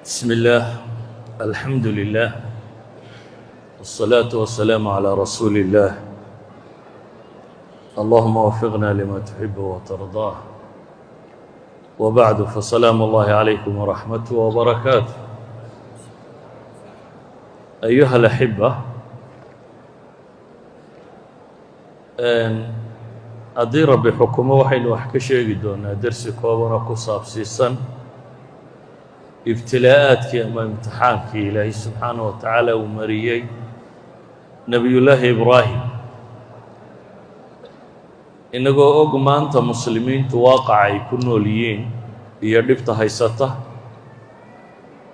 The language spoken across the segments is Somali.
بسم الله، الحمد لله، والصلاة والسلام على رسول الله. اللهم وفقنا لما تحب وترضاه. وبعد، فسلام الله عليكم ورحمته وبركاته. أيها الأحبة، haddii Rabbi xukumo, waxaynu wax ka sheegi doonaa dersi kooban oo ku saabsiisan ibtilaa'aadkii ama imtixaankii Ilaahay subxaanaه wa tacaala uu mariyey Nebiyullaahi Ibraahim. Inagoo og maanta muslimiintu waaqaca ay ku nool yihiin iyo dhibta haysata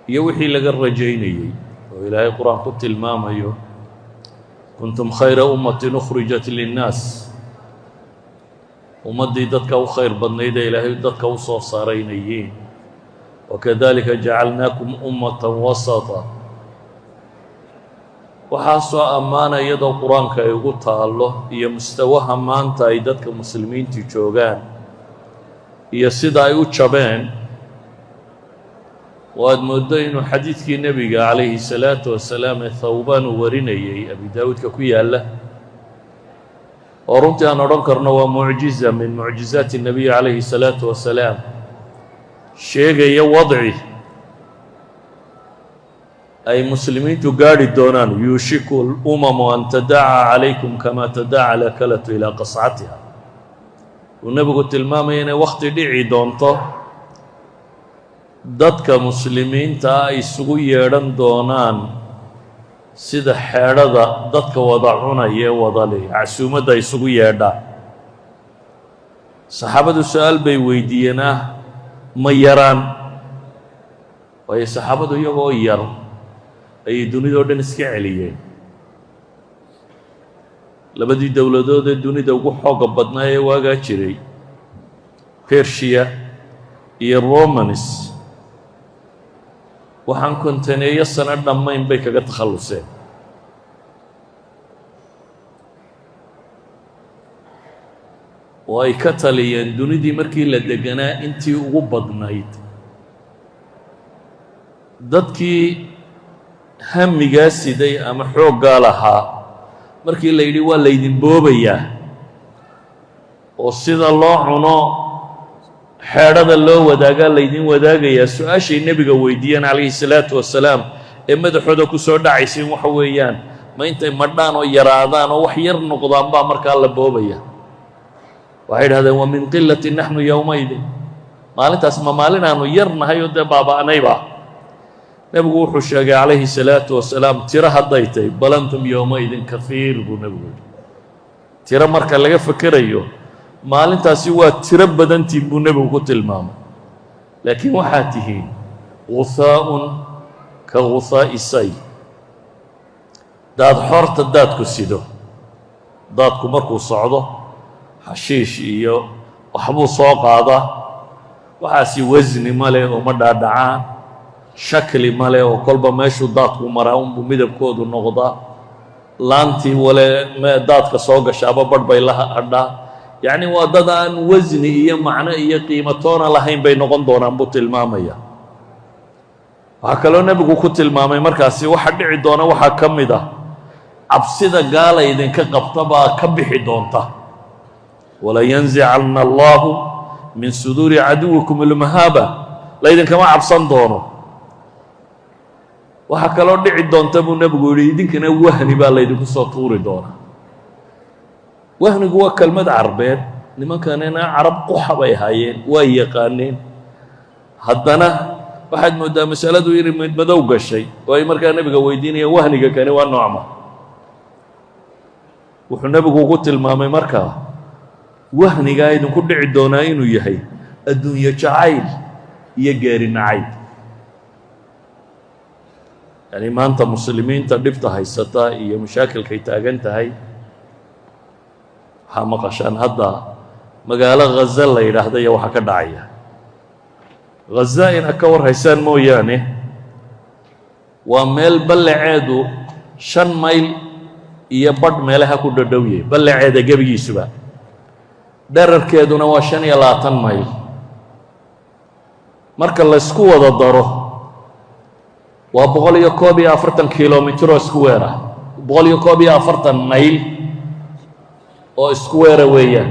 iyo wixii laga rajaynayey oo Ilaahay Qur-aan ku tilmaamayo: "كنتم خير أمة أخرجت للناس", ummaddii dadka u khayr badnayd ee Ilaahay dadka u soo saaraynayeen, "وكذلك جعلناكم أمة وسطا". Waxaasoo ammaana iyadoo Qur-aanka ay ugu taallo iyo mustawaha maanta ay dadka muslimiintu joogaan iyo sida ay u jabeen, oo aad mooddo inuu xadiidkii Nebiga calayhi salaatu wasalaam ee Thawbaan uu warinayey, Abi Daawuudka ku yaalla, oo runtii aan odhan karno waa mucjiza من معجزات النبي calayhi salaatu wasalaam, sheegaya wadci ay muslimiintu gaadhi doonaan: "يوشك الأمم أن تداعى عليكم كما تداعى الأكلة إلى قصعتها". Uu Nebigu tilmaamaya inay wakhti dhici doonto dadka muslimiinta ah isugu yeedhan doonaan sida xeedhada dadka wada cunaya ee wada leh casuumadda isugu yeedhaan. Saxaabadu su-aal bay weydiiyeen ah: ma yaraan? Waayo, saxaabadu iyagoo yar ayay dunidao dhan iska celiyeen. Labadii dowladood ee dunida ugu xooga badnaa ee waagaa jiray, Persia iyo Romans, waxaan 50-eeyo sano dhammayn bay kaga takhalluseen. Oo ay ka taliyeen dunidii markii la deganaa intii ugu badnayd. Dadkii hamigaa siday ama xooggaa lahaa, markii la yidhi waa laydin boobayaa oo sida loo cuno xeedhada loo wadaagaa laydin wadaagayaa, su-aashay Nebiga weydiiyeen calayhi salaatu wasalaam ee madaxooda ku soo dhacaysin waxa weeyaan: ma intay madhaan oo yaraadaan oo wax yar noqdaan baa markaa la boobaya? Waxay idhahdeen: "ومن قلة نحن يومئذ?" Maalintaas ma maalin aanu yar nahay oo dee baaba'nayba? Nebigu wuxuu sheegay calayhi salaatu wasalaam: tiro hadday tahay, "بل أنتم يومئذ كثير", buu Nebigu yidhi. Tiro marka laga fekerayo, maalintaasi waa tiro badantiin, buu Nebigu ku tilmaamay, laakiin waxaad tihiin غثاء كغثاء السيل, daad xoorta daadku sido. Daadku markuu socdo xashiish iyo waxbuu soo qaadaa. Waxaasi wasni ma leh oo ma dhaadhacaan, shakli ma leh oo kolba meeshuu daadku maraa unbuu midabkoodu noqdaa. Laantii wale daadka soo gashaaba barh bay la hadhaa. Yacni, waa dad aan wasni iyo macno iyo qiimatoona lahayn bay noqon doonaan, buu tilmaamaya. Waxaa kaloo Nebigu ku tilmaamay markaasi waxa dhici doona waxaa ka mid ah cabsida gaala idinka qabta baa ka bixi doonta: "ولينزعن الله من صدور عدوكم المهابة". Laydinkama cabsan doono. Waxaa kaloo dhici doonta, buu Nebigu yidhi, idinkana wahni baa laydinku soo tuuri doonaa. Wahnigu waa kelmad Carbeed. Nimankanina Carab quxa bay ahaayeen, waa yaqaaneen. Haddana waxaad mooddaa masaladu inay madmadow gashay oo ay markaa Nebiga weydiinayeen: wahniga kani waa noocma? Wuxuu Nebigu ugu tilmaamay markaa wahnigaa idinku dhici doonaa inuu yahay adduunyo jacayl iyo geeri nacayb. Yani, maanta muslimiinta dhibta haysata iyo mashaakilkay taagan tahay waxaa maqashaan hadda magaalo Ghaza la yidhaahda iyo waxaa ka dhacaya Ghaza inaad ka war haysaan mooyaane. Waa meel ballaceedu 5 mayl iyo badh meelaha ku dhadhow yahay ballaceeda gebigiisuba, dherarkeeduna waa 25 mayl. Marka laysku wada daro Waa 141 kilomitr oo square ah, 141 mayl oo square weeyaan.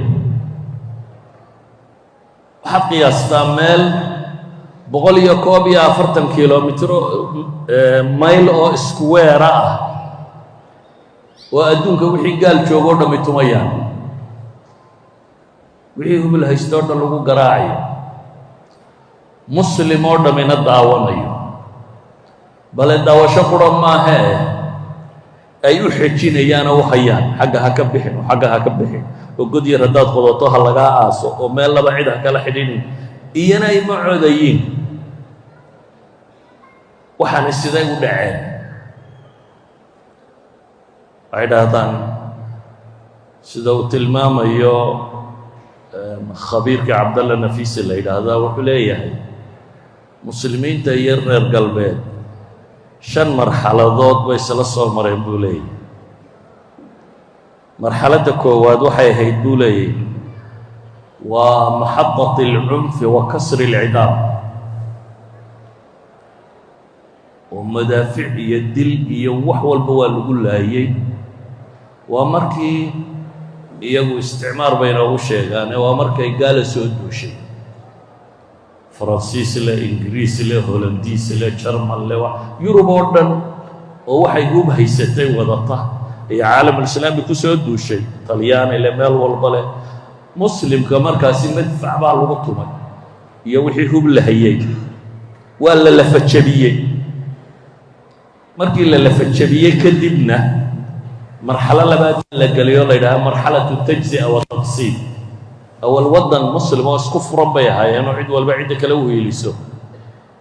Waxaad qiyaastaa meel 141 kilomitr mayl oo square ah oo adduunka wixii gaal joogo o dhami tumayaan, wixii hubul haysto o dhan lagu garaacayo, Muslim oo dhammina daawanayo. Bale daawasho qura maahee, ay u xejinayaan oo u hayaan, xagga ha ka bixin oo xagga ha ka bixin, oo god yar haddaad qodato ha lagaa aaso, oo meel laba cid ha kala xidhinin, iyana ay ma codayiin. Waxaana siday u dhaceen? Waxay dhahdaan, sida uu tilmaamayo khabiirka Cabdalla Nafisi la yidhaahdaa, wuxuu leeyahay muslimiinta iyo reer galbeed shan marxaladood bay isla soo mareen, buu leeyahay. Marxaladda koowaad waxay ahayd, buu leeyahay, waa maxadat اlcunfi wa kasri اlcidaam, oo madaafic iyo dil iyo wax walba waa lagu laayey. Waa markii iyagu isticmaar bay inoogu sheegaane, waa markay gaala soo duushay, Faransiis leh, Ingiriis leh, Holandiis leh, Jarmal leh, Yurub oo dhan oo waxay hub haysatay wadata iyo caalamulislaami ku soo duushay, Talyaani leh, meel walba leh. Muslimka markaasi madfac baa lagu tumay iyo wixii hub la hayey, waa la lafajabiyey. Markii la lafajabiyey kadibna marxalo labaad la geliyo, la yidhaha marxalatu tajzi'a wa taqsiim. Awal waddan muslim oo isku furan bay ahaayeenoo cid walba cidda kale u hiiliso.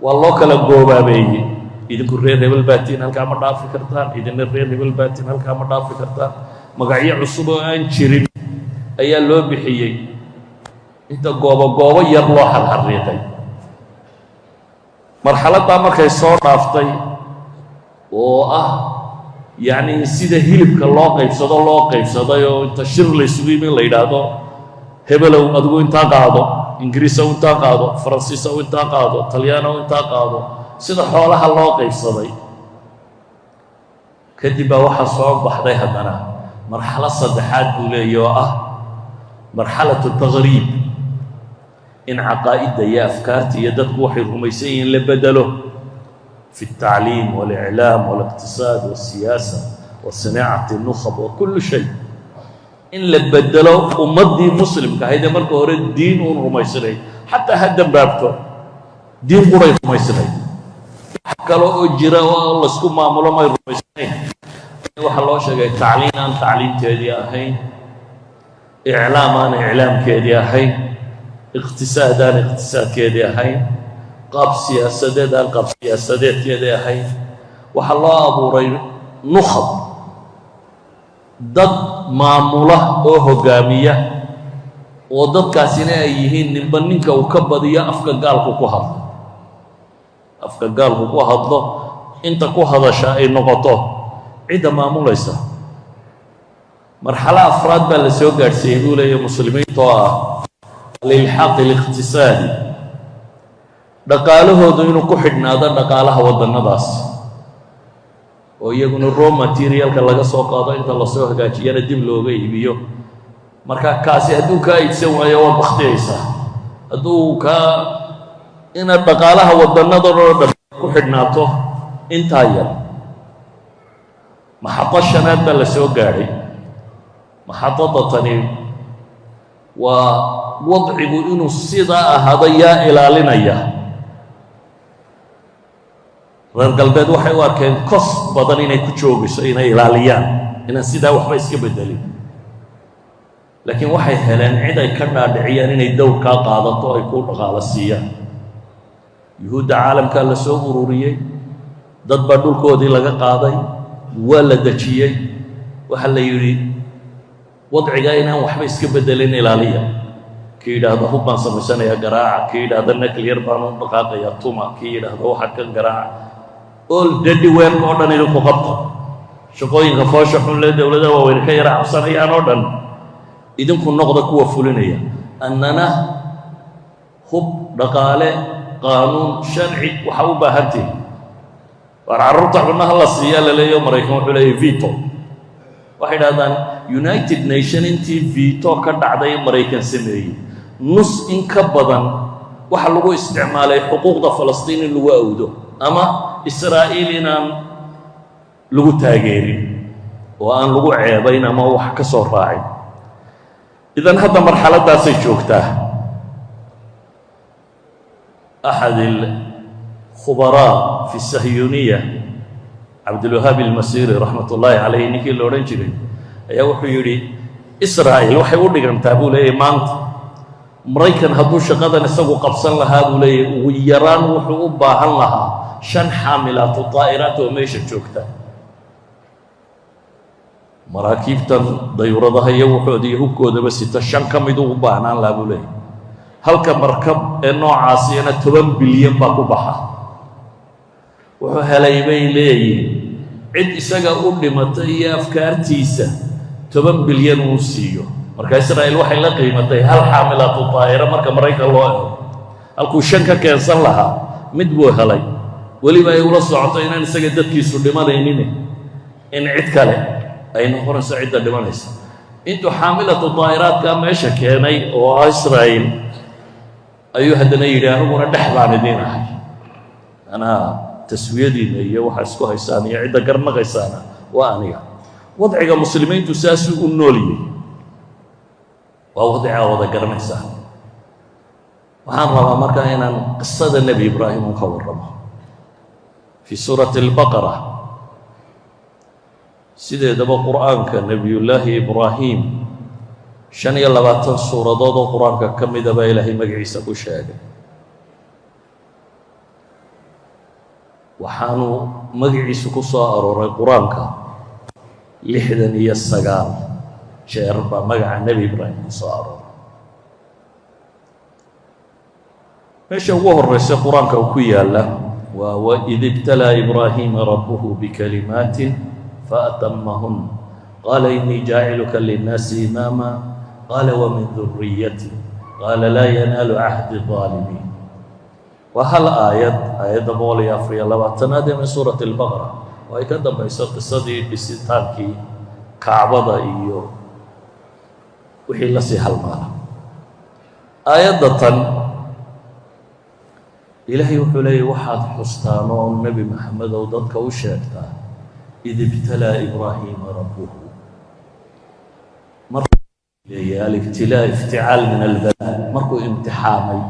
Waa loo kala goobaabeeyey: idinku reer hebel baatiin, halkaa ma dhaafi kartaan; idinna reer hebel baatiin, halkaa ma dhaafi kartaan. Magacyo cusub oo aan jirin ayaa loo bixiyey, inta goobo goobo yar loo xarxariiqay. Marxaladdaa markay soo dhaaftay, oo ah yacni sida hilibka loo qaybsado loo qaybsaday, oo inta shir la isugu yimi la yidhaahdo, hebelow adigu intaa qaado, Ingiriisow intaa qaado, Faransiisow intaa qaado, Talyaanow intaa qaado, sida xoolaha loo qaybsaday kadib baa waxaa soo baxday haddana marxalo saddexaad, buu leeya, oo ah marxalatu taqriib, in caqaa'idda iyo afkaarta iyo dadku waxay rumaysan yihiin la bedelo fi اltacliim وااliclaam وااliqtisaad والsiyaasa wa sinaacati الnukhab wa kullu shay, in la bedelo ummaddii muslimka ahayd ee marka hore diin uun rumaysnayd, xataa ha dambaabto, diin quray rumaysnayd, wax kale oo jira oo laysku maamulo may rumaysnayn. Waxaa loo sheegay tacliin aan tacliimteedii ahayn, iclaam aan iclaamkeedii ahayn, iqtisaad aan iqtisaadkeedii ahayn, qaab siyaasadeed aan qaab siyaasadeedkeedii ahayn. Waxaa loo abuuray nukhab, dad maamula oo hoggaamiya, oo dadkaasina ay yihiin ninba ninka uu ka badiyo afka gaalku ku hadlo, afka gaalku ku hadlo inta ku hadasha ay noqoto cidda maamulaysa. Marxalo afraad baa la soo gaadhsiiyey, buu leeyahy, muslimiinta, oo ah alilxaaq aliqtisaadi, dhaqaalahoodu inuu ku xidhnaado dhaqaalaha waddannadaas, oo iyaguna raw materialka laga soo qaado, inta lasoo hagaajiyana dib looga iibiyo. Marka kaasi hadduu kaa iibsan waayo, waad baktiyaysaa. Hadduu kaa inaad dhaqaalaha waddannadan oo dhan ku xidhnaato intaa yar. Maxado shanaad baa la soo gaadhay. Maxadada tani waa wadcigu inuu sidaa ahaado yaa ilaalinaya. Reer galbeed waxay u arkeen kos badan inay ku joogayso inay ilaaliyaan inaan sidaa waxba iska beddelin, laakiin waxay heleen cid ay ka dhaadhiciyaan inay dowrkaa qaadato, ay ku dhaqaalo siiyaan. Yuhuudda caalamkaa la soo ururiyey, dad baa dhulkoodii laga qaaday, waa la dejiyey. Waxaa la yidhi, wadcigaa inaan waxba iska beddelin ilaaliya. Kii yidhaahdo hub baan samaysanayaa, garaaca. Kii yidhaahdo nuclear baan u dhaqaaqayaa, tuma. Kii yidhaahdo waxa kan, garaaca. All dirty work oo dhan idinku qabta, shaqooyinka foosha xun le dowladaha waaweyne ka yara cabsanayaan oo dhan idinku noqda kuwa fulinaya. Annana hub, dhaqaale, qaanuun, sharci waxa u baahantihi. Waar carruurta cunaha la siiyaa la leeyo, Maraykan wuxuu leeyahy veto. Waxay idhahdaan United Nation intii veto ka dhacday Maraykan sameeyey, nus in ka badan waxa lagu isticmaalay xuquuqda Falastiin in lagu awdo ama Israa'iil inaan lagu taageerin oo aan lagu ceebayn ama wax ka soo raacin. Idan hadda marxaladdaasay joogtaa. أحد الخبراء في الصهيونية, Cabdilwahaab Ilmasiiri رحمة الله عليه, ninkii la odhan jiray, ayaa wuxuu yidhi Israa'il waxay u dhigantaa, buu leeyahy, maanta Maraykan hadduu shaqadan isagu qabsan lahaa, buu leeyahy, ugu yaraan wuxuu u baahan lahaa shan حاملات طائرات oo meesha joogta, maraakiibtan dayuuradaha iyo wuxooda iyo hubkoodaba sita, shan ka miduu u baahnaan lahaa, buu leeyahy. Halka markab ee noocaasiyana 10 bilyan baa ku baxa. Wuxuu helay, bay leeyihin, cid isaga u dhimatay iyo afkaartiisa 10 bilyan uu siiyo. Marka Israa'iil waxay la qiimatay hal حاملة طائرة marka Maraykan loo eego. Halkuu shan ka keensan lahaa, mid buu helay, weliba ay ula socoto inaan isaga dadkiisu dhimanaynin, in cid kale ay noqonayso cidda dhimanaysa. Intuu حاملة طائرات ka meesha keenay oo ah Israa'iil, ayuu haddana yidhi: "Aniguna dhex baan idiin ahay, anaa taswiyadiinna iyo waxa isku haysaan iyo cidda garnaqaysaana waa aniga." Wadciga muslimiintu saasuu u nooliyey, waa wadcaa wada garanaysaa. Waxaan rabaa markaa inaan qisada Nebi Ibraahim un ka warramo في سورة البقرة. Sideedaba Qur'aanka Nebiyullaahi Ibraahim 25 suuradood oo Qur-aanka ka mida baa Ilaahay magaciisa ku sheegay. Waxaanu magaciisu ku soo arooray Qur-aanka 69 jeer baa magaca Nebi Ibraahim ku soo arooray. Meesha ugu horeysa Qur-aanka uu ku yaala waa وإذ ابتلى إبراهيم ربه بكلمات فأتمهن قال إني جاعلك للناس إماما قال ومن ذريتي قال لا ينال عهدي الظالمين. Waa hal aayad, aayadda 124aad ee min سورة البقرة, oo ay ka dambayso qisadii dhisitaankii Kacbada iyo wixii lasii halmaala. Aayadda tan Ilaahay wuxuu leeyahy: waxaad xustaan oo Nebi Maxamedow dadka u sheegtaa إذ ابتلى إبراهيم ربه. Marleeyahay الابتلاء افتعال من البلاء, markuu imtixaamay,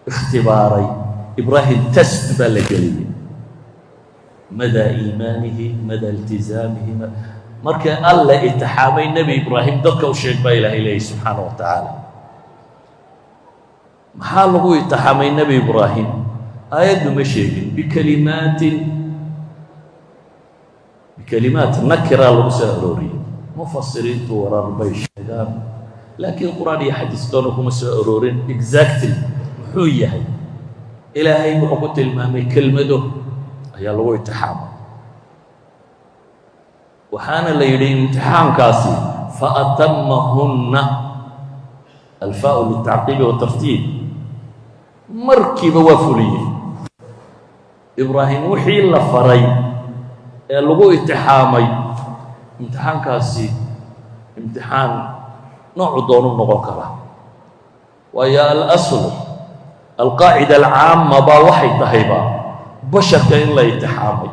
ikhtibaaray Ibraahim, test baa la geliyey, مدى إيمانه, مدى التزامه. Markii Alle itixaamay Nebi Ibraahim, dadka u sheeg, baa Ilaahay leeyahy سبحانه وتعالى. Maxaa lagu itixaamay Nebi Ibraahim? Aayaddu ma sheegin. بكلمات, بكلمات نكرة lagu soo arooriyey. Mufasiriintu warar bay sheegaan, laakiin Qur-aan iyo xadiis doona kuma soo aroorin exactly muxuu yahay. Ilaahay wuxuu ku tilmaamay kelmado ayaa lagu itixaamay, waxaana la yidhi imtixaankaasi فأتمهن, الفاء للتعقيب والترتيب. Markiiba waa fuliyey Ibraahim wixii la faray ee lagu itixaamay. Imtixaankaasi imtixaan noocu doonu noqon karaa, waayo الأصل, القاعدة العامة baa waxay tahayba basharka in la itixaamay.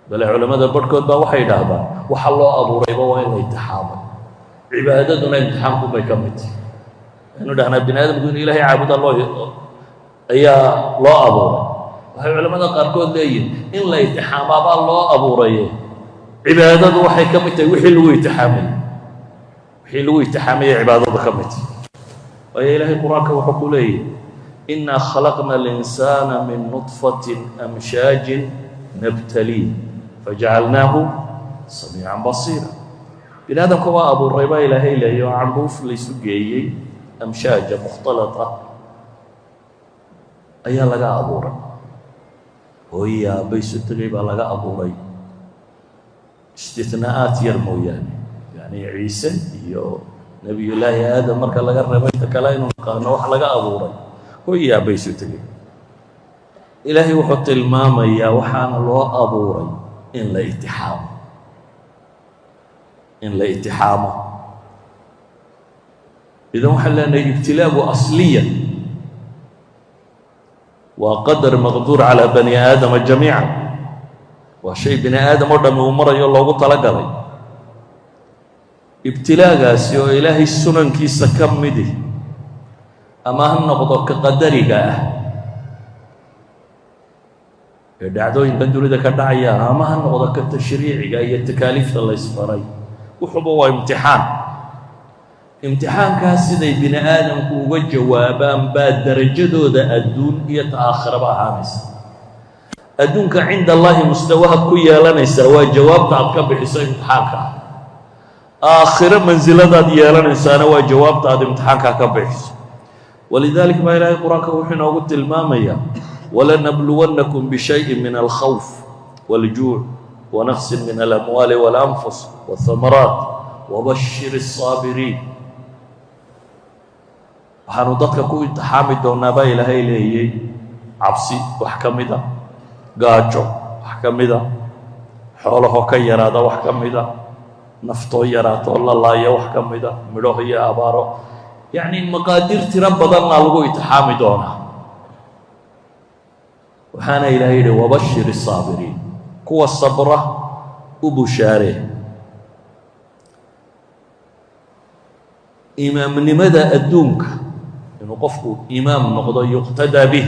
Bale culammada barhkood baa waxay idhaahdaan waxa loo abuurayba waa in la itixaamay, cibaadaduna imtixaanku bay ka mid tahay. Aynu dhahnaa bini aadamku inu Ilahay caabuda loo ayaa loo abuuray. Waxay culamada qaarkood leeyihin in la itixaamaabaa loo abuuraye, cibaadadu waxay ka mid tahay wixii lagu itixaamayey, wixii lagu itixaamayay cibaadadu ka mid tahay. Waayo, Ilaahay Qur-aanka wuxuu ku leeyahy: إنا خلقنا الإنسان من نطفة أمشاج نبتليه فجعلناه سميعا بصيرا. Bini aadamka waa abuuray, baa Ilaahay leeyay, oo candhuuf laysu geeyey, أمشاجا مختلطة, ayaa laga abuuray. Hooyi aabba isu tegay baa laga abuuray, istitnaa'aat yar mooyaane, yani Ciise iyo Nebiyullaahi Aadam marka laga reebay, inta kale aynu naqaano wax laga abuuray hooyi aabba isu tegay. Ilaahay wuxuu tilmaamayaa waxaana loo abuuray in la itixaamo, in la itixaamo. Idan waxaan leenahay ibtilaagu asliyan waa qadar maqduur calaa bani aadama jamiica, waa shay bini aadam oo dhami uu marayo, loogu talagalay. Ibtilaagaasi oo Ilaahay sunankiisa ka midi, ama ha noqdo ka qadariga ah ee dhacdooyinkan dunida ka dhacayaan, ama ha noqdo ka tashriiciga iyo takaaliifta la ysfaray, wuxuuba waa imtixaan. Imtixaankaas siday bini aadamku uga jawaabaan baa darajadooda adduun iyo ta aakhiraba ahaanaysa. Adduunka cinda Allaahi mustawahaad ku yeelanaysaa waa jawaabta aad ka bixiso imtixaanka. Aakhiro mansiladaad yeelanaysaana waa jawaabta aad imtixaankaa ka bixiso. Walidalik baa Ilaahay Qur-aanka wuxuu inoogu tilmaamayaa: "ولنبلونكم بشيء من الخوف والجوع ونقص من الأموال والأنفس والثمرات وبشر الصابرين." Waxaanu dadka ku imtixaami doonaa, baa Ilaahay leeyey, cabsi wax ka mida, gaajo wax ka mida, xoolahoo ka yaraada wax ka mida, naftoo yaraatoo la laaya wax ka mida, midho iyo abaaro, yacni maqaadiir tiro badanna lagu imtixaami doonaa. Waxaana Ilahay yidhi: "وبشر الصابرين", kuwa sabra u bushaaree. Imaamnimada adduunka, inuu qofku imaam noqdo يقتدى به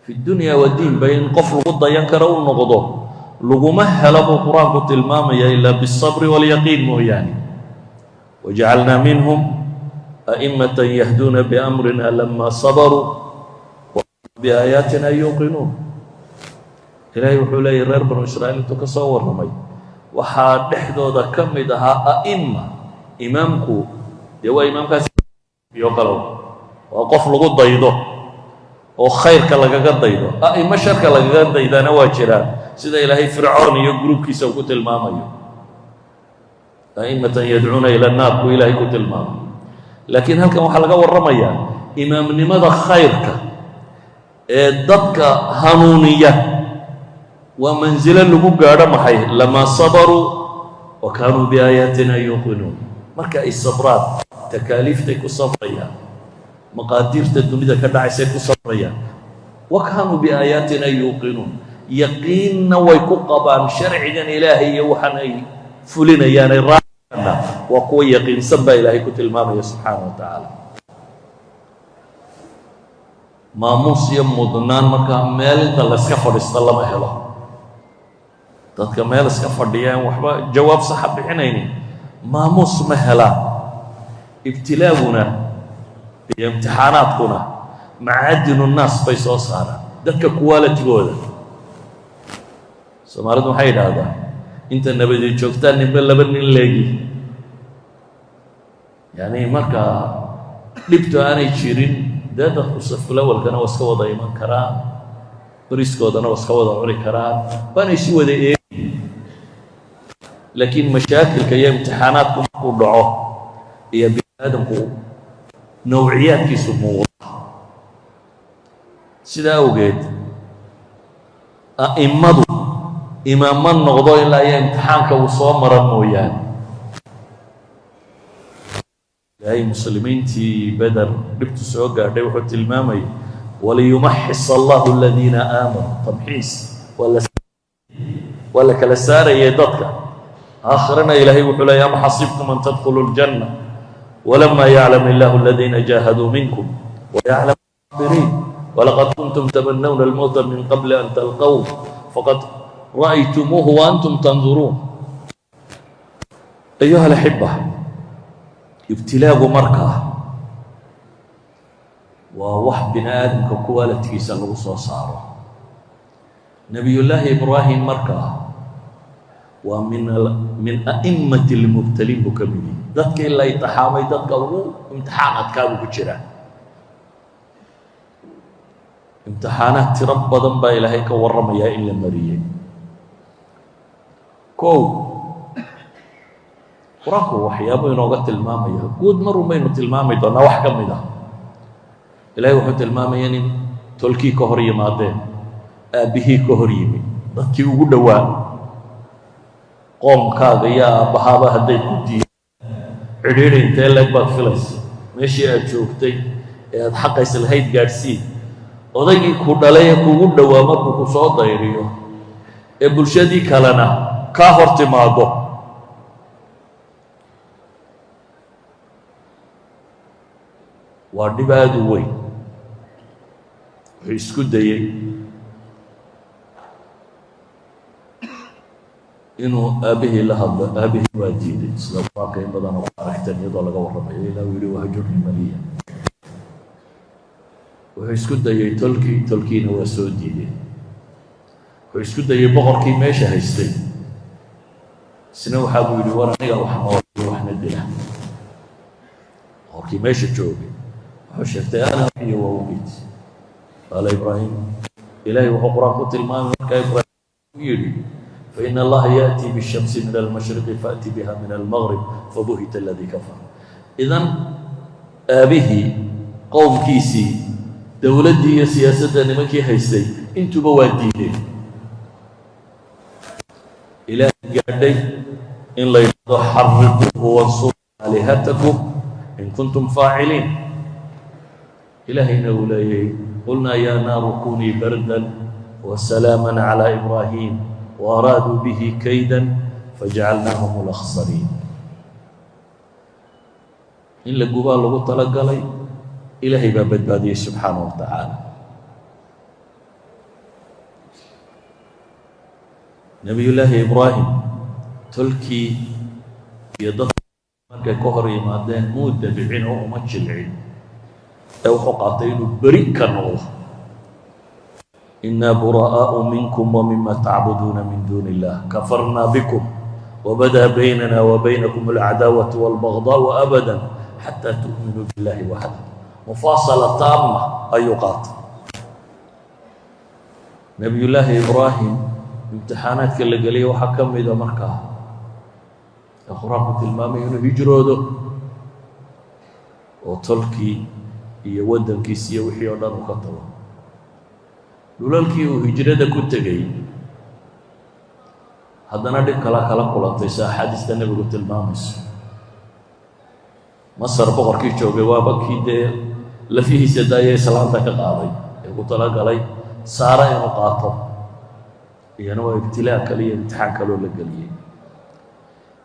في الدنيا والدين ba, in qof lagu dayan karo u noqdo, laguma helo buu Qur-aanku tilmaamaya ilaa بالصبر واليقين mooyaane. "وجعلنا منهم أئمة يهدون بأمرنا لما صبروا بآياتنا يوقنون." Ilaahay wuxuu leeyay, reer Banu Israa'iil intuu ka soo warramay, waxaa dhexdooda ka mid ahaa a'ima. Imaamku dee waa imaamkaas iyo kalow, waa qof lagu daydo oo khayrka lagaga daydo. A'imo sharka lagaga daydana waa jiraan, sida Ilaahay Fircoon iyo gruubkiisa uu ku tilmaamayo. "أئمة يدعون إلى النار" buu Ilaahay ku tilmaamay. Laakiin halkan waxaa laga warramayaa imaamnimada khayrka ee dadka hanuuniya. Waa mansilo lagu gaadho maxay? "لما صبروا وكانوا بآياتنا يوقنون." Marka ay sabraan, takaaliiftay ku sabrayaan, maqaadiirta dunida ka dhacaysay ku sabrayaan, "وكانوا بآياتنا يوقنون", yaqiinna way ku qabaan sharcigan Ilaahay iyo waxaan ay fulinayaan ay raana, waa kuwa yaqiinsan baa Ilaahay ku tilmaamaya subxaana wa tacaala. Maamuus iyo mudnaan markaa meel inta la iska fadhiista lama helo. Dadka meel iska fadhiyaan, waxba jawaab saxa bixinaynin, maamuus ma helaan. Ibtilaaguna iyo imtixaanaadkuna معادن الناس bay soo saaraan, dadka qualitygooda. Soomaalidu maxay yidhaahdaa? Inta nabadi joogtaan ninba laba nin leegi. Yani marka dhibtu aanay jirin, dee dadku safulawalkana waa iska wada iman karaan, bariskoodana waa iska wada cuni karaan, waana isi wada eegi. Laakiin mashaakilka iyo imtixaanaadku markuu dhaco iyo bini aadamku nawciyaadkiisu muuqda. Sidaa awgeed a'immadu imaamma noqdo ilaa iyo imtixaanka uu soo mara mooyaane. Ilaahay muslimiintii Beder dhibtu soo gaadhay wuxuu tilmaamayay: "وليمحص الله الذين آمنوا". Tamxiis waa la kala saarayay dadka. Aakhirana Ilaahay wuxuu leeyay: "أم حسبتم أن تدخلوا الجنة ولما يعلم الله الذين جاهدوا منكم ويعلم الصابرين ولقد كنتم تمنون الموت من قبل أن تلقوه فقد رأيتموه وأنتم تنظرون". أيها الأحبة, ibtilaagu markaa waa wax bini aadamka qualitygiisa lagu soo saaro. Nebiyullaahi Ibraahim markaa waa min أئمة المبتلين buu ka mid yihi. Dadkii la imtixaamay dadka ugu imtixaan adkaa buu ku jiraa. Imtixaanaad tiro badan baa Ilaahay ka warramayaa in la mariyey. Kow, Qur-aanku waxyaabo inooga tilmaamaya guud marun baynu tilmaami doonaa wax ka mid ah. Ilahay wuxuu tilmaamaya nin tolkii ka hor yimaadeen, aabbihii ka hor yimi, dadkii ugu dhowaa. Qoomkaaga iyo aabbahaaba hadday ku diidaan, cidhiidhi intee leeg baad filaysa? Meeshii aad joogtay ee aad xaqays lahayd gaadhsii, odaygii ku dhalay ee kugu dhowaa markuu ku soo dayriyo ee bulshadii kalena kaa hor timaado, waa dhib aada u weyn. Wuxuu isku dayey inuu aabbihii la hadlo, aabbihii waa diiday, sida Qur-aanka in badan oo ku aragteen iyadoo laga warramayo, ilaa uu yihi wahjurni maliya. Wuxuu isku dayey tolkii, tolkiina waa soo diideen. Wuxuu isku dayey boqorkii meesha haystay, isna waxaa buu yidhi, war aniga wax nooliyo waxna dila. Boqorkii meesha joogay wuxuu sheegtay, ana uxyi wa umiit. Qaala Ibraahim, Ilaahay wuxuu Qur-aan ku tilmaamay markaa Ibraahim u yidhi, fain Allaha yaأti bالshamsi min almashriqi faأti biha min almgrib, fabuhita aladii kafar. Idan aabihii, qowmkiisii, dowladdii iyo siyaasadda nimankii haystay intuba waa diideen. Ilaahay gaadhay in la yidhahdo, xariquuhu wansuru aalihatakum in kuntum faaciliin. Ilaahayna uu leeyay, qulnaa yaa naaru kunii bardan wasalaama calى Ibraahim waaraaduu bihi kayda fajacalnaahum alakhsariin. In la gubaa lagu talagalay, Ilaahay baa badbaadiyey subxaanaه wa tacaala. Nebiyullaahi Ibraahim tolkii iyo dadka markay ka hor yimaadeen, muu dabicin oo uma jilcin, ee wuxuu qaatay inuu beri ka noqdo. Inaa bura'aau minkum wmima tacbuduuna min duuni illah kafarna bikum wabadaa baynana wa baynakum alcadaawatu walbagdaau abada xataa tu'minuu biاllahi waxda. Mufaasala taama ayuu qaatay Nebiyullaahi Ibraahim. Imtixaanaadka la geliyay waxaa ka mida markaa ee Qur-aanku tilmaamay inuu hijroodo oo tolkii iyo waddankiis iyo wixii oo dhan uu ka tago. Dhulalkii uu hijrada ku tegey haddana dhib kala kala kulantay, si axaadiista Nebigu tilmaamayso. Masar boqorkii joogay waaba kii dee lafihiisa daaya islaanta ka qaaday ee ku talagalay Saara inuu qaato. Iyana waa ibtilaa kale iyo imtixaan kaloo la geliyey.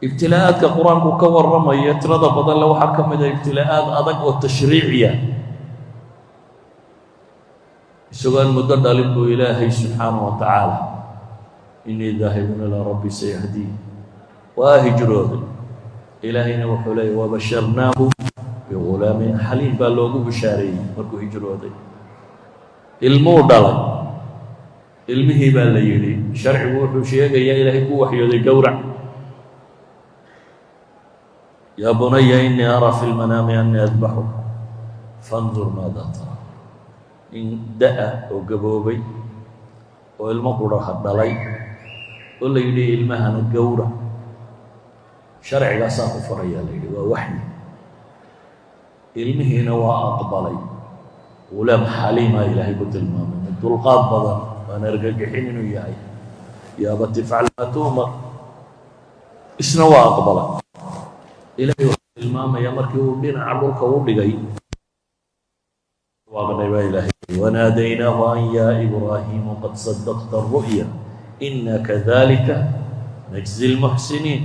Ibtilaa'aadka Qur-aanku ka warramaya tirada badan le waxaa ka mid a ibtilaa'aad adag oo tashriiciya. Isagoo aan muddo dhalin buu Ilaahay subxaanaه wa tacaala, inii daahibun ilaa rabbi sayahdiin. Waa hijrooday. Ilaahayna wuxuu leeyay, wabasharnaahu bigulaamin xaliim baa loogu bishaareeyey. Markuu hijrooday ilmuu dhalay. Ilmihii baa la yidhi, sharcigu wuxuu sheegayaa, Ilaahay ku waxyooday, gowrac. Yaa bunaya inii araa fi lmanaami anii adbaxuk fandur maada tara. Nin da-a oo gaboobay oo ilmo quraha dhalay oo la yidhi ilmahana gowrac, sharcigaasaa ku farayaa la yidhi, waa waxyi. Ilmihiina waa aqbalay. Gulaam xaliimaa Ilaahay ku tilmaamay, mid dulqaad badan waan argagixin inuu yahay. Yaa abati ifcal maa tu'mar. Isna waa aqbalay. Ilaahay wuxuu tilmaamaya markii uu dhinaca dhulka u dhigay, waaqnay baa Ilaahay, wanaadaynaahu an yaa Ibraahiimu qad sadaqta الru'ya ina kadalika najzi اlmuxsiniin.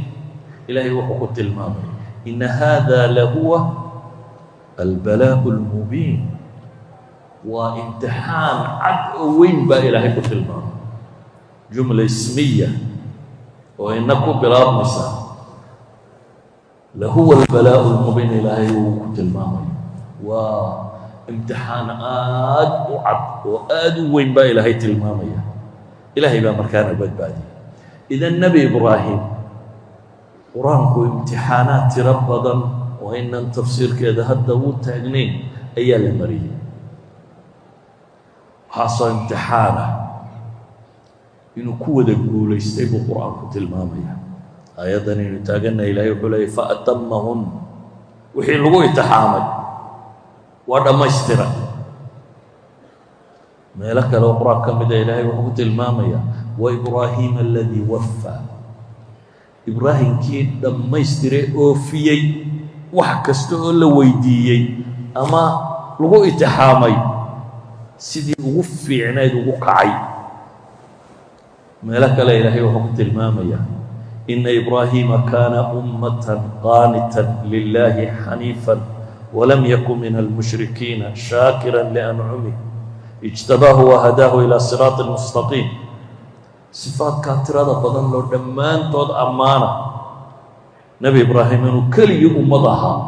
Ilaahay wuxuu ku tilmaamay, ina hada lahuwa albalaaء اlmubiin. Waa imtixaan cad oo weyn baa Ilaahay ku tilmaamay. Jumla ismiya oo ina ku bilaabmaysa, lahuwa albalaaء اlmubiin, Ilaahay uu ku tilmaamayo waa imtixaan aad u cad oo aad u weyn baa Ilaahay tilmaamaya. Ilaahay baa markaana badbaadiyay. Idan Nebi Ibraahim Qur-aanku imtixaanaad tiro badan oo inan tafsiirkeeda hadda u taagnayn ayaa la mariyey. Waxaasoo imtixaana inuu ku wada guulaystay buu Qur-aanku tilmaamaya. Aayaddan aynu taaganna, Ilahay wuxuu leeyay, faatamahun, wixii lagu imtixaamay waa dhammaystira. Meelo kale oo Qur-aan ka mida Ilaahay wuxuu ku tilmaamayaa وإبراهيم الذي وفى, Ibraahimkii dhammaystiray, oofiyey wax kasta oo la weydiiyey ama lagu itixaamay, sidii ugu fiicnayd ugu kacay. Meelo kale Ilaahay wuxuu ku tilmaamayaa إن إبراهيم كان أمة قانتا لله حنيفا ولم يك من المشركين شاكرا لأنعمه اجتباه وهداه إلى صراط مستقيم. Sifaadkaa tirada badan loo dhammaantood ammaana Nebi Ibraahim inuu keligii ummad ahaa.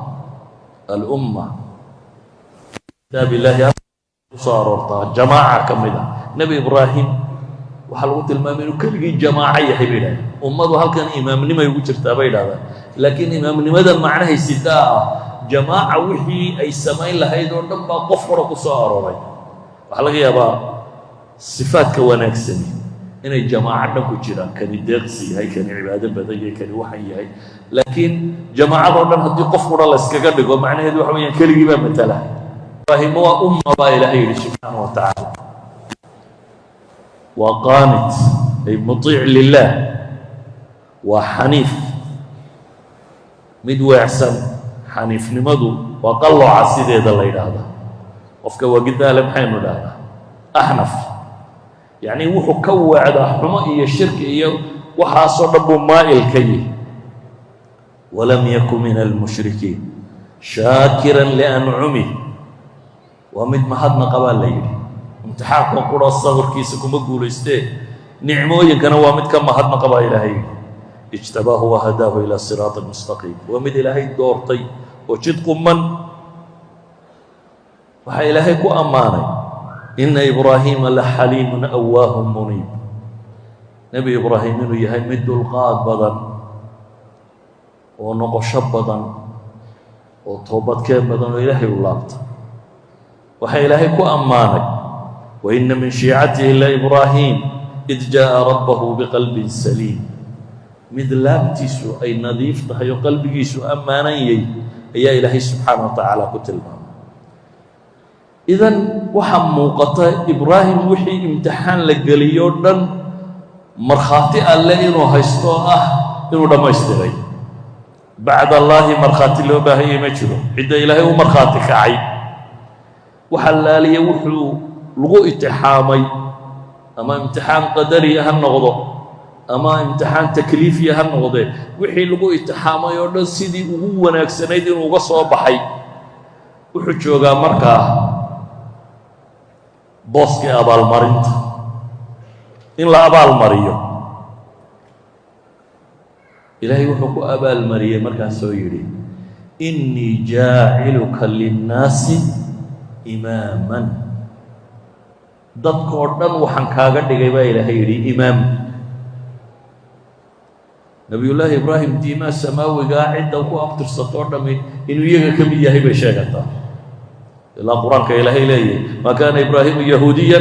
الأمة kitaab Illaahi kusoo aroortaa jamaaca ka mid a. Nebi Ibraahim waxaa lagu tilmaamay inuu keligii jamaaco yahay, bay yidhahdeen. Ummadu halkan imaamnimay ugu jirtaa, bay idhahdaan, laakiin imaamnimada macnahay sidaa ah jamaaca wixii ay samayn lahayd oo dhan baa qof hore ku soo arooray. Waxaa laga yaabaa sifaadka wanaagsani inay jamaaco dhan ku jiraan, kani deeqsi yahay, kani cibaado badan yahay, kani waxan yahay, laakiin jamaacadoo dhan haddii qof qura la yskaga dhigo, macnaheedu waxa weeyaan keligii baa matala. Ibraahim waa umma baa Ilaahay yidhi subxaana wa tacaala. Waa قانت أي مطيع لله, waa xaniif, mid weecsan. Xaniifnimadu waa qallooca sideeda la yidhaahdaa. Qofka wagidaale maxaynu idhahdaa? Axnaf. Yacni wuxuu ka weecdaa xumo iyo shirki iyo waxaasoo dhan buu maa'il ka yihi. ولم يك من المشركين شاكرا لأنعمه, waa mid mahadnaqa baa la yidhi. Imtixaanka qura sabirkiisa kuma guulaystee, nicmooyinkana waa mid ka mahadnaqa baa Ilaahay yidhi. اجتباه وهداه إلى صراط مستقيم, waa mid Ilaahay doortay oo jid quman. Waxaa Ilaahay ku ammaanay إن إبراهيم لحليم أواه منيب, Nebi Ibraahim inuu yahay mid dulqaad badan oo noqosho badan oo toobadkeen badan oo Ilaahay u laabta. Waxaa Ilaahay ku ammaanay وإن من شيعته لإبراهيم إذ جاء ربه بقلب سليم, mid laabtiisu ay nadiif tahay oo qalbigiisu ammaanan yahay ayaa Ilaahay subxaana wa tacaala ku tilmaamay. Idan waxaa muuqata Ibraahim wixii imtixaan la geliyo dhan markhaati Alle inuu haysto oo ah inuu dhammaystiray. Bacd Allaahi markhaati loo baahanyay ma jiro. Cidda Ilaahay u markhaati kacay waxa laaliya wuxuu lagu itixaamay, ama imtixaan qadariya ha noqdo ama imtixaan takliifiya ha noqdee, wixii lagu itixaamay oo dhan sidii ugu wanaagsanayd inuu uga soo baxay. Wuxuu joogaa markaa booskii abaalmarinta, in la abaalmariyo. Ilaahay wuxuu ku abaalmariyey markaasoo yidhi: إني جاعلك للناس إماما. Dadkoo dhan waxaan kaaga dhigay, baa Ilaahay yidhi, imaam. Nabiyullaahi Ibraahim diimaha samaawigaa cidda ku abtirsatoo dhami inuu iyaga ka mid yahay bay sheegataa, ilaa Qur-aanka Ilaahay leeyahy: ما كان إبراهيم يهوديا